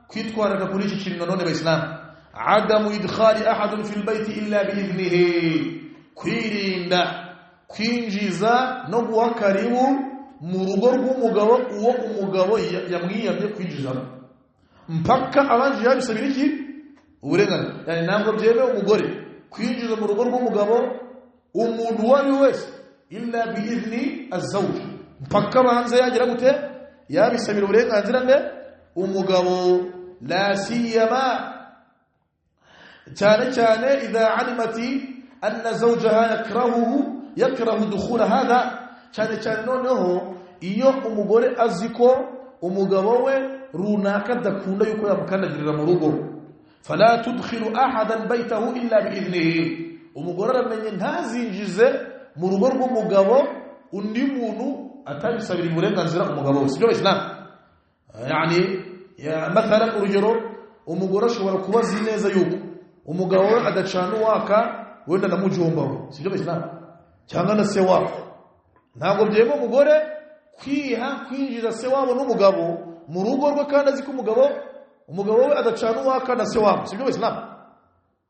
kwitwararika kuri iki kintu nanone Abayisilamu. Adamu idkhali ahadun fil bayti illa biidhnihi, kwirinda kwinjiza no guha karibu mu rugo rw'umugabo uwo umugabo yamwiyamye kwinjizamo mpaka abanje yabisabira iki uburenganzira. Yani ntabwo byemewe umugore kwinjiza mu rugo rw'umugabo umuntu uwo ari we wese illa biidhni azawj, mpaka abanze yagira gute yabisabira uburenganzira nde umugabo. La siyama, cyane cyane idha alimati anna zawjaha yakrahu dukhula hadha, cyane cyane noneho iyo umugore azi ko umugabo we runaka adakunda yuko yamukandagirira mu rugo. Fala tudkhilu ahadan baytahu illa biidhnihi, umugore aramenye ntazinjize mu rugo rw'umugabo undi muntu atabisabira uburenganzira umugabo we, sibyo Abayisilamu? Yani ya mathalan, urugero umugore ashobora kuba azi neza yuko umugabo we adacana uwaka wenda na mujomba we, sibyo Abayisilamu? Cyangwa na se wabo. Ntabwo byemewe umugore kwiha kwinjiza se wabo n'umugabo mu rugo rwe kandi azi ko umugabo we adacana uwaka na se wabo, sibyo Abayisilamu?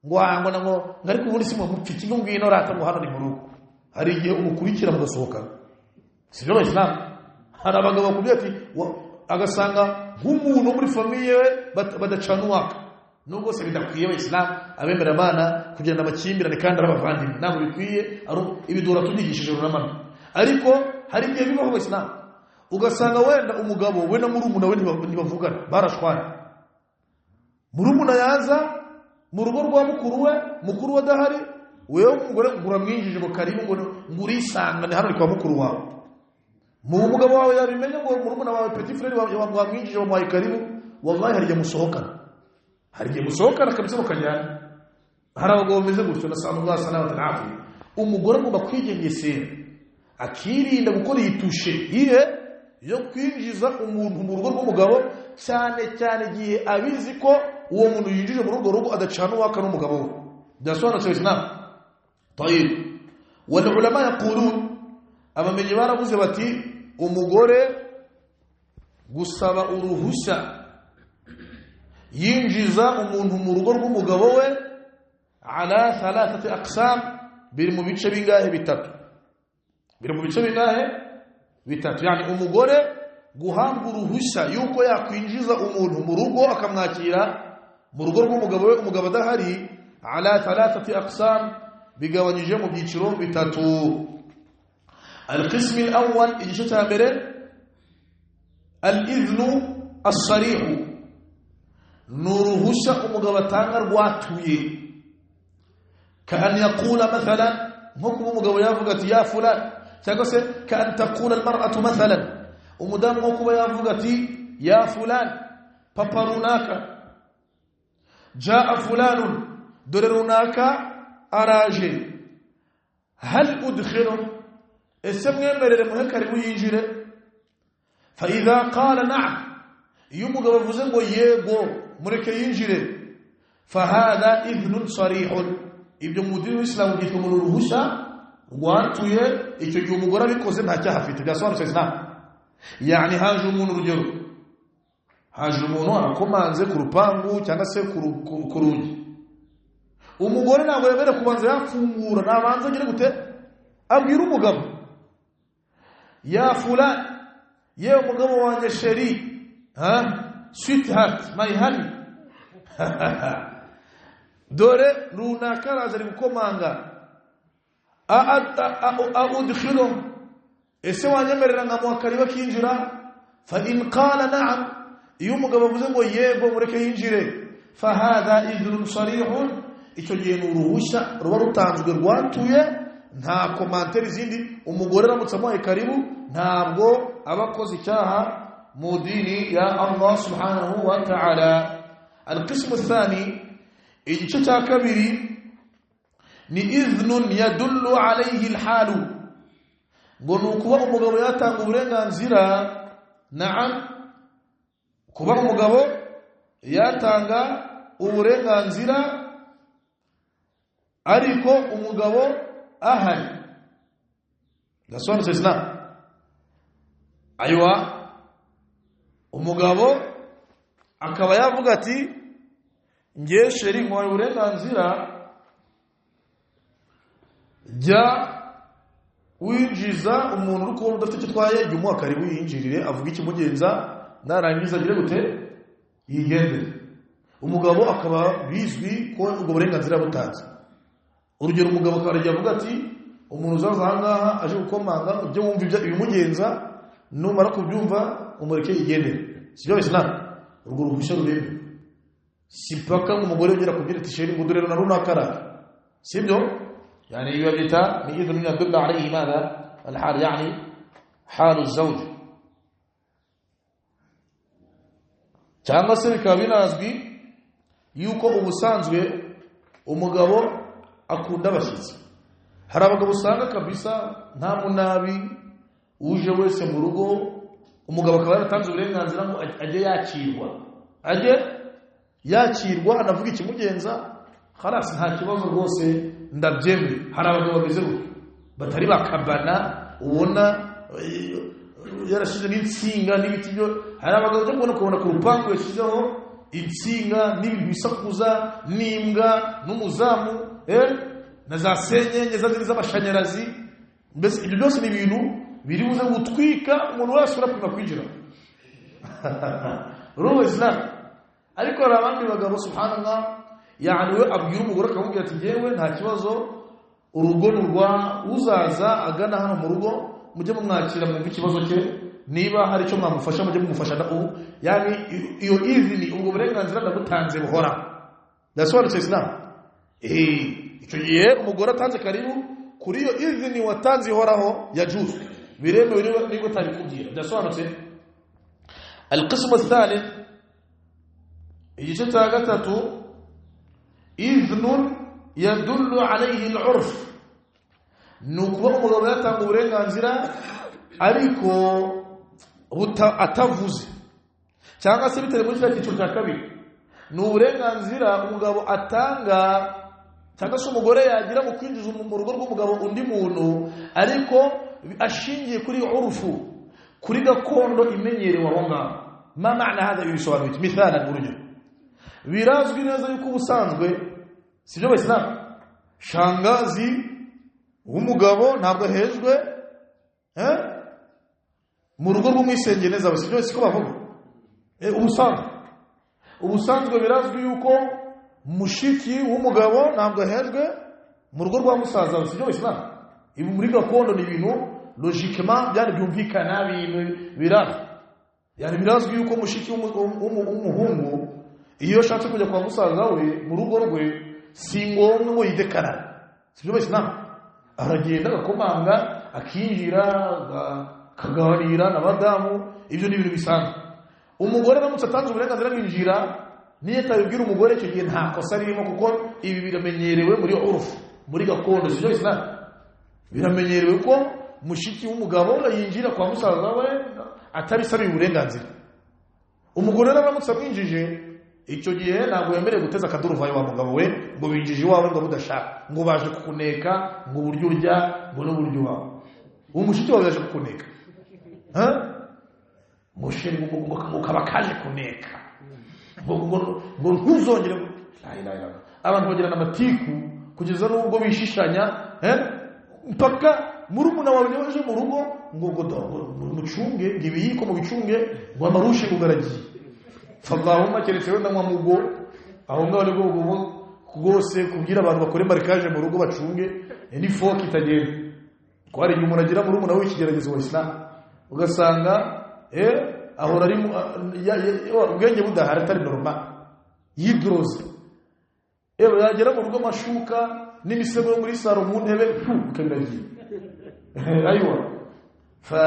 Ngo ngo ngo ariko ubundi si mupfiki ngo ngwino rata ngo hano ni mu rugo. Hari igihe umukurikira mugasohokana, sibyo Abayisilamu? Hari abagabo bakubwira ati agasanga nk'umuntu muri famiye we badacana uwaka, nubwo se bidakwiye Abayisilamu abemera abana kugirana amakimbirane kandi ari abavandimwe, ntabwo bikwiye, ibidura tubyigishije runamana. Ariko hari igihe bibaho Abayisilamu ugasanga wenda umugabo we na murumuna we ntibavugana, barashwana. Murumuna yaza mu rugo rwa mukuru we, mukuru we adahari, wewe umugore uramwinjije ngo karibu ngo ngurisangane hano ni kwa mukuru wawe. Mu mugabo wawe yabimenye ngo murumuna wawe petit frère wawe wamwinjije wamuhaye karibu, wallahi hari igihe musohokana, hari igihe musohokana kabisa mukajyana. Hari abagabo bameze gutyo, nasallallahu salamata alafia. Umugore agomba kwigengesera akirinda gukora iyi tushe iye yo kwinjiza umuntu mu rugo rw'umugabo, cyane cyane igihe abizi ko uwo muntu yinjije muri urwo rugo adacana uwaka n'umugabo we. Byasobanutse Abayisilamu? Tayib, wal ulama yaqulun, abamenyi baravuze bati umugore gusaba uruhushya yinjiza umuntu mu rugo rw'umugabo we ala thalathati aqsam, biri mu bice bingahe? Bitatu. Biri mu bice bingahe? Bitatu. Yani umugore guhabwa uruhushya yuko yakwinjiza umuntu mu rugo akamwakira mu rugo rw'umugabo we umugabo adahari, ala thalathati aqsam, bigabanyije mu byiciro bitatu. Alqism alawwal, igice cya mbere, al-idhnu as-sarih, ni uruhushya umugabo atanga rwatuye. Ka an yaqula mathalan, nko kuba umugabo yavuga ati ya fulan, cyangwa se ka an taqula almar'atu mathalan, umudamu nko kuba yavuga ati ya fulan, papa runaka, jaa fulanun, dore runaka araje, hal udkhilu, ese mwemerere muhe karibu yinjire. Fa idha qala na'am, iyo umugabo avuze ngo yego mureke yinjire, fa hadha idhnun sarihun, ibyo mu dini y'Islamu byitwa mu ruhushya rwatuye. Icyo gihe umugore abikoze nta cyaha afite. Byasobanutse Islam? Yani haje umuntu, urugero haje umuntu arakomanze ku rupangu cyangwa se ku rugi, umugore ntabwo yemerewe kubanza yafungura, nabanza agire gute abwira umugabo, ya fulan, yewe umugabo wanjye, sheri, ha, sweetheart, my honey, Dore runaka araza ari gukomanga, udkhilo, ese wanyemerera nkamuha karibu akinjira? Fa in qala na'am, iyo umugabo avuze ngo yego mureke yinjire, fa hadha idhnun sarihun, icyo gihe ni uruhushya ruba rutanzwe rwatuye, nta komantere izindi. Umugore aramutse amuhaye karibu ntabwo aba akoze icyaha mu dini ya Allah subhanahu wa ta'ala. Alqismu athani, igice cya kabiri ni idhnun yadullu alayhi alhalu, ngo ni ukuba umugabo yatanga uburenganzira. Na'am, kuba umugabo yatanga uburenganzira ariko umugabo ahari. Gasobanutse Islam? Aywa, umugabo akaba yavuga ati nge sheri nkwaye uburenganzira, jya winjiza umuntu uri kubona udafite icyo utwaye, jya umuha karibu yinjirire avuga ikimugenza, narangiza agire gute yigendere. Umugabo akaba bizwi ko ubwo burenganzira butanze. Urugero, umugabo akaba aragiye avuga ati umuntu uzaza aha ngaha aje gukomanga, ibyo wumva ibimugenza, numara kubyumva umureke yigendere. Sibyo Islam? Urwo ruhushya ruremewe, si paka ngo umugore ugera kubwira ati sheri ngo dore na runaka araje, sibyo? Yani iyo byita ni idhnu yadullu alayhi madha alhal, yani halu zawj. Cyangwa se bikaba binazwi yuko ubusanzwe umugabo akunda abashyitsi. Hari abagabo usanga kabisa nta munabi uje wese mu rugo, umugabo akaba yaratanze uburenganzira ngo ajye yakirwa, ajye yakirwa anavuga ikimugenza, khalas nta kibazo rwose ndabyemeye. Hari abagabo bameze gutyo batari bakabana, ubona yarashize n'insinga n'ibiti byo. Hari abagabo byo kubona kubona ku rupangu yashyizeho insinga n'ibintu bisakuza n'imbwa n'umuzamu, na za senyenge zazindi z'amashanyarazi. Mbese ibyo byose ni ibintu biri buze gutwika umuntu wese urapima kwinjira. Ruhu Islam. Ariko hari abandi bagabo subhanallah, yani we abwira umugore akamubwira ati ngewe nta kibazo, urugo rwa uzaza agana hano mu rugo mujye mumwakira mwumve ikibazo cye, niba hari icyo mwamufasha mujye mumufasha. Yani iyo izini, ubwo burenganzira ndabutanze buhora. Ndasobanutse Islam? Icyo gihe umugore atanze karibu kuri iyo izini watanze ihoraho ya juzu, biremewe niba utabikubwira. Ndasobanutse? Alqismu athalith, igice cya gatatu, idhnun yadullu alayhi al'urf, ni ukuba umugabo yatanga uburenganzira ariko atavuze, cyangwa se bitari muri kiriya cyiciro cya kabiri. Ni uburenganzira umugabo atanga cyangwa se umugore yagira mu kwinjiza mu rugo rw'umugabo undi muntu, ariko ashingiye kuri urufu, kuri gakondo imenyerewe aho ngaho. Ma maana hadha, bisobanuye iki? Mithalan, urugero, birazwi neza yuko ubusanzwe, sibyo Bayisilamu, shangazi w'umugabo ntabwo ahejwe mu rugo rw'umwisengere neza, sibyo siko bavuga? Ubusanzwe birazwi yuko mushiki w'umugabo ntabwo ahejwe mu rugo rwa musaza, sibyo Bayisilamu? Ibi muri gakondo ni ibintu logiquement byari byumvikana, ibintu birazwi. Yani birazwi yuko mushiki w'umuhungu iyo ashatse kujya kwa musaza we mu rugo rwe, si ngombwa ngo yidekarare, sibyo Bayisilamu? Aragenda agakomanga akinjira akaganira na madamu, ibyo ni ibintu bisanzwe. Umugore aramutse atanze uburenganzira bwinjira, niyo atabibwira umugore icyo gihe nta kosa ririmo, kuko ibi biramenyerewe muri urufu, muri gakondo, sibyo Bayisilamu? Biramenyerewe ko mushiki w'umugabo yinjira kwa musaza we atabisabiye uburenganzira. Umugore aramutse amwinjije icyo gihe ntabwo yemerewe guteza akaduruvayo wa mugabo we ngo binjije iwawe ngo budashaka, ngo baje kukuneka, ngo uburyo urya, ngo n'uburyo ubaho. Uwo mushiki wawe yaje kukuneka, musheri ngo kaba kaje kuneka, ngo ntuzongere. Abantu bagirana amatiku kugeza n'ubwo bishishanya, mpaka murumuna wawe niba aje mu rugo ngo mucunge, ngo ibiyiko mubicunge, ngo amarushe ngo garagiye. Fallahumma keretse wenda nka mugo Aho ngaho nibwo ugomba rwose kubwira abantu bakore marikage mu rugo bacunge ni foki itagenda. Ko hari igihe umuntu agira muri umuntu w'ikigeragezo wa Islam ugasanga ahora ari ubwenge budahari atari normal yidroze, yagera mu rugo amashuka n'imisego yo muri saro mu ntebe bikabiragiye. Aywa, fa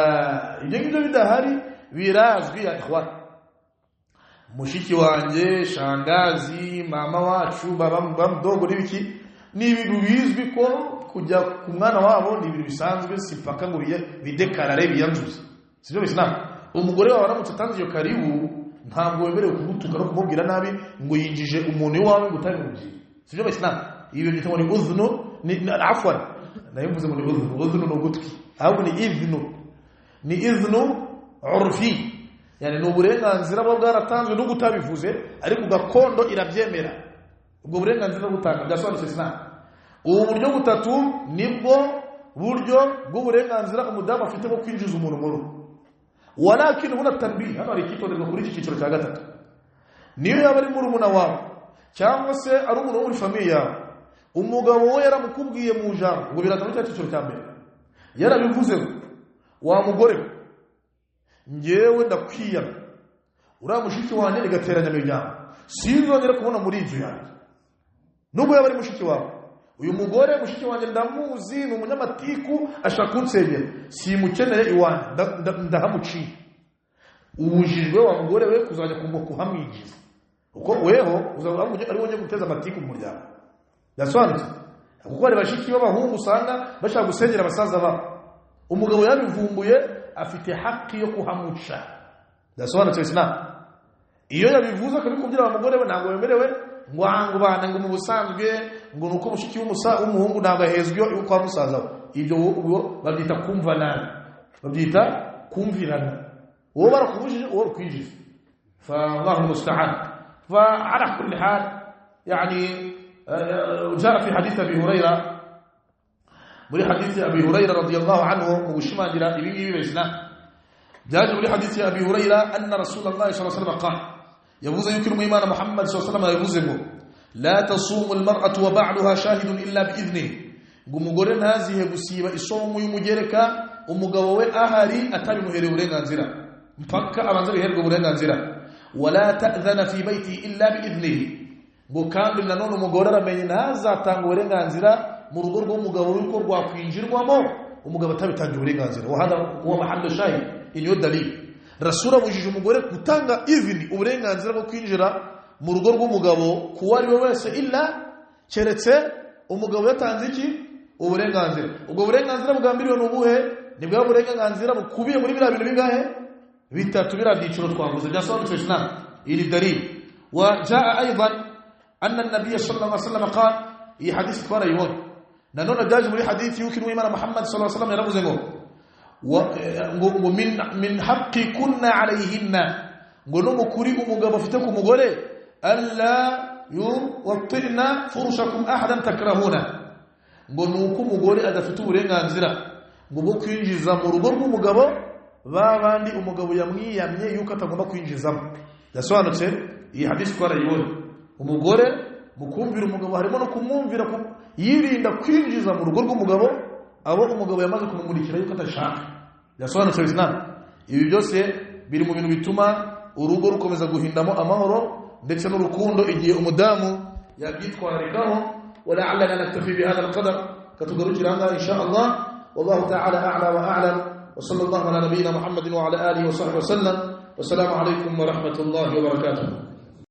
ibyo ngibyo bidahari birazwi ya ikhwan. Mushiki wanjye, shangazi, mama wacu, baba mdogo n'ibiki, ni ibintu bizwi ko kujya ku mwana wabo ni ibintu bisanzwe, si paka ngo bidekarare biyanzuze, sibyo bisna. Umugore wawe aramutse atanze iyo karibu ntabwo wemerewe kumutuka no kumubwira nabi ngo yinjije umuntu iwawe ngo utabimubwiye, sibyo bisna. Ibyo byitwa ngo ni udhunu, ni afwan, nayo mvuze ngo ni udhunu, udhunu ni ugutwi, ahubwo ni idhnu, ni idhnu urfi, yani ni uburenganzira bwo bwaratanzwe n'ubwo utabivuze ariko gakondo irabyemera ubwo burenganzira bwo gutanga. Byasobanutse sina. Ubu buryo butatu nibwo buryo bw'uburenganzira umudamu afite bwo kwinjiza umuntu mu rugo. Walakin huna tanbih, hano hari icyitonderwa kuri iki cyiciro cya gatatu. Niyo yaba ari murumuna wawe cyangwa se ari umuntu wo muri famiye yawe, umugabo we yaramukubwiye mu jambo ngo biraza muri cya cyiciro cya mbere, yarabivuze wa mugore ngewe ndakwiyama uriya mushiki wanjye nigateranya imiryango, sinzongera kubona muri inzu yanjye nubwo yaba ari mushiki wawe. Uyu mugore mushiki wanjye ndamuzi ni umunyamatiku ashaka kunsengera, simukeneye iwanjye, ndahamuciye. Ubujijwe wa mugore we kuzajya kuhamwinjiza, uko weho uzaba ari wonye guteza amatiku mu muryango. Yasobanutse kuko hari bashiki b'abahungu usanga bashaka gusengera abasaza babo, umugabo yabivumbuye afite haki yo kuhamuca. Yasobanutse sina. Iyo yabivuze akabikubwira abagore we ntabwo wemerewe ngo ngo bana ngo mu busanzwe ngo nuko mushiki w'umuhungu ntabwo ahezwe iyo kwa musaza we. Ibyo babyita kumva nabi, babyita kumvirana. Uwo barakubujije uwo kwinjiza. Fa Allahu musta'an. Fa ala kulli hal yani jaa fi hadith Abi Hurayra, muri hadith Abi Hurayra radiyallahu anhu mu gushimangira ibi ngibi bizna byaje muri hadith Abi Hurayra anna Rasulullah sallallahu alayhi wasallam qala, yavuze yuko Imana Muhammad sallallahu alayhi wasallam yavuze ngo la tasumu almar'atu wa ba'luha shahidun illa bi'idhnihi, ngo umugore ntazihe gusiba isomo y'umugereka umugabo we ahari atabimuhereye uburenganzira mpaka abanza biherwe uburenganzira. Wala ta'dhana fi bayti illa bi'idhnihi, ngo kandi nanone umugore aramenye ntazatanga uburenganzira mu rugo rw'umugabo yuko rwakwinjirwamo umugabo atabitangiye uburenganzira. Wa hada huwa mahallu shahid, iyo dalil. Rasula abujije umugore gutanga izini uburenganzira bwo kwinjira mu rugo rw'umugabo kuwo ari we wese illa keretse umugabo yatanze iki uburenganzira. Ubwo burenganzira bugambiriwe n'ubuhe? Ni bwa burenganzira bukubiye muri biriya bintu bingahe? Bitatu, biriya byiciro twavuze byasobanutse sina iri dalil. Wa jaa aidan anna an-nabiy sallallahu alayhi wasallam qala, iyi hadith twarayibonye nanone byaje muri hadith yuko Imana Muhammad sallallahu alayhi wasallam yaravuze ngo ngo min haqqi kunna alayhinna, ngo no mukuri umugabo afite ku mugore alla yuwattina furushakum ahadan takrahuna, ngo nuko umugore adafite uburenganzira ngo bwo kwinjiza mu rugo rw'umugabo babandi umugabo yamwiyamye yuko atagomba kwinjizamo. Yasobanutse iyi hadith twarayibonye. Umugore mukumvira umugabo harimo no kumwumvira yirinda kwinjiza mu rugo rw'umugabo abo umugabo yamaze kumumurikira yuko atashaka. Yasobanutse Islam. Ibi byose biri mu bintu bituma urugo rukomeza guhindamo amahoro ndetse n'urukundo igihe umudamu yabyitwarikaho. Wala'allana naktafi bihadha alqadar, katugarukira hano insha Allah. Wallahu ta'ala a'la wa a'lam, wa sallallahu ala nabiyyina Muhammadin wa ala alihi wa sahbihi wa sallam. Wassalamu alaykum wa rahmatullahi wa barakatuh.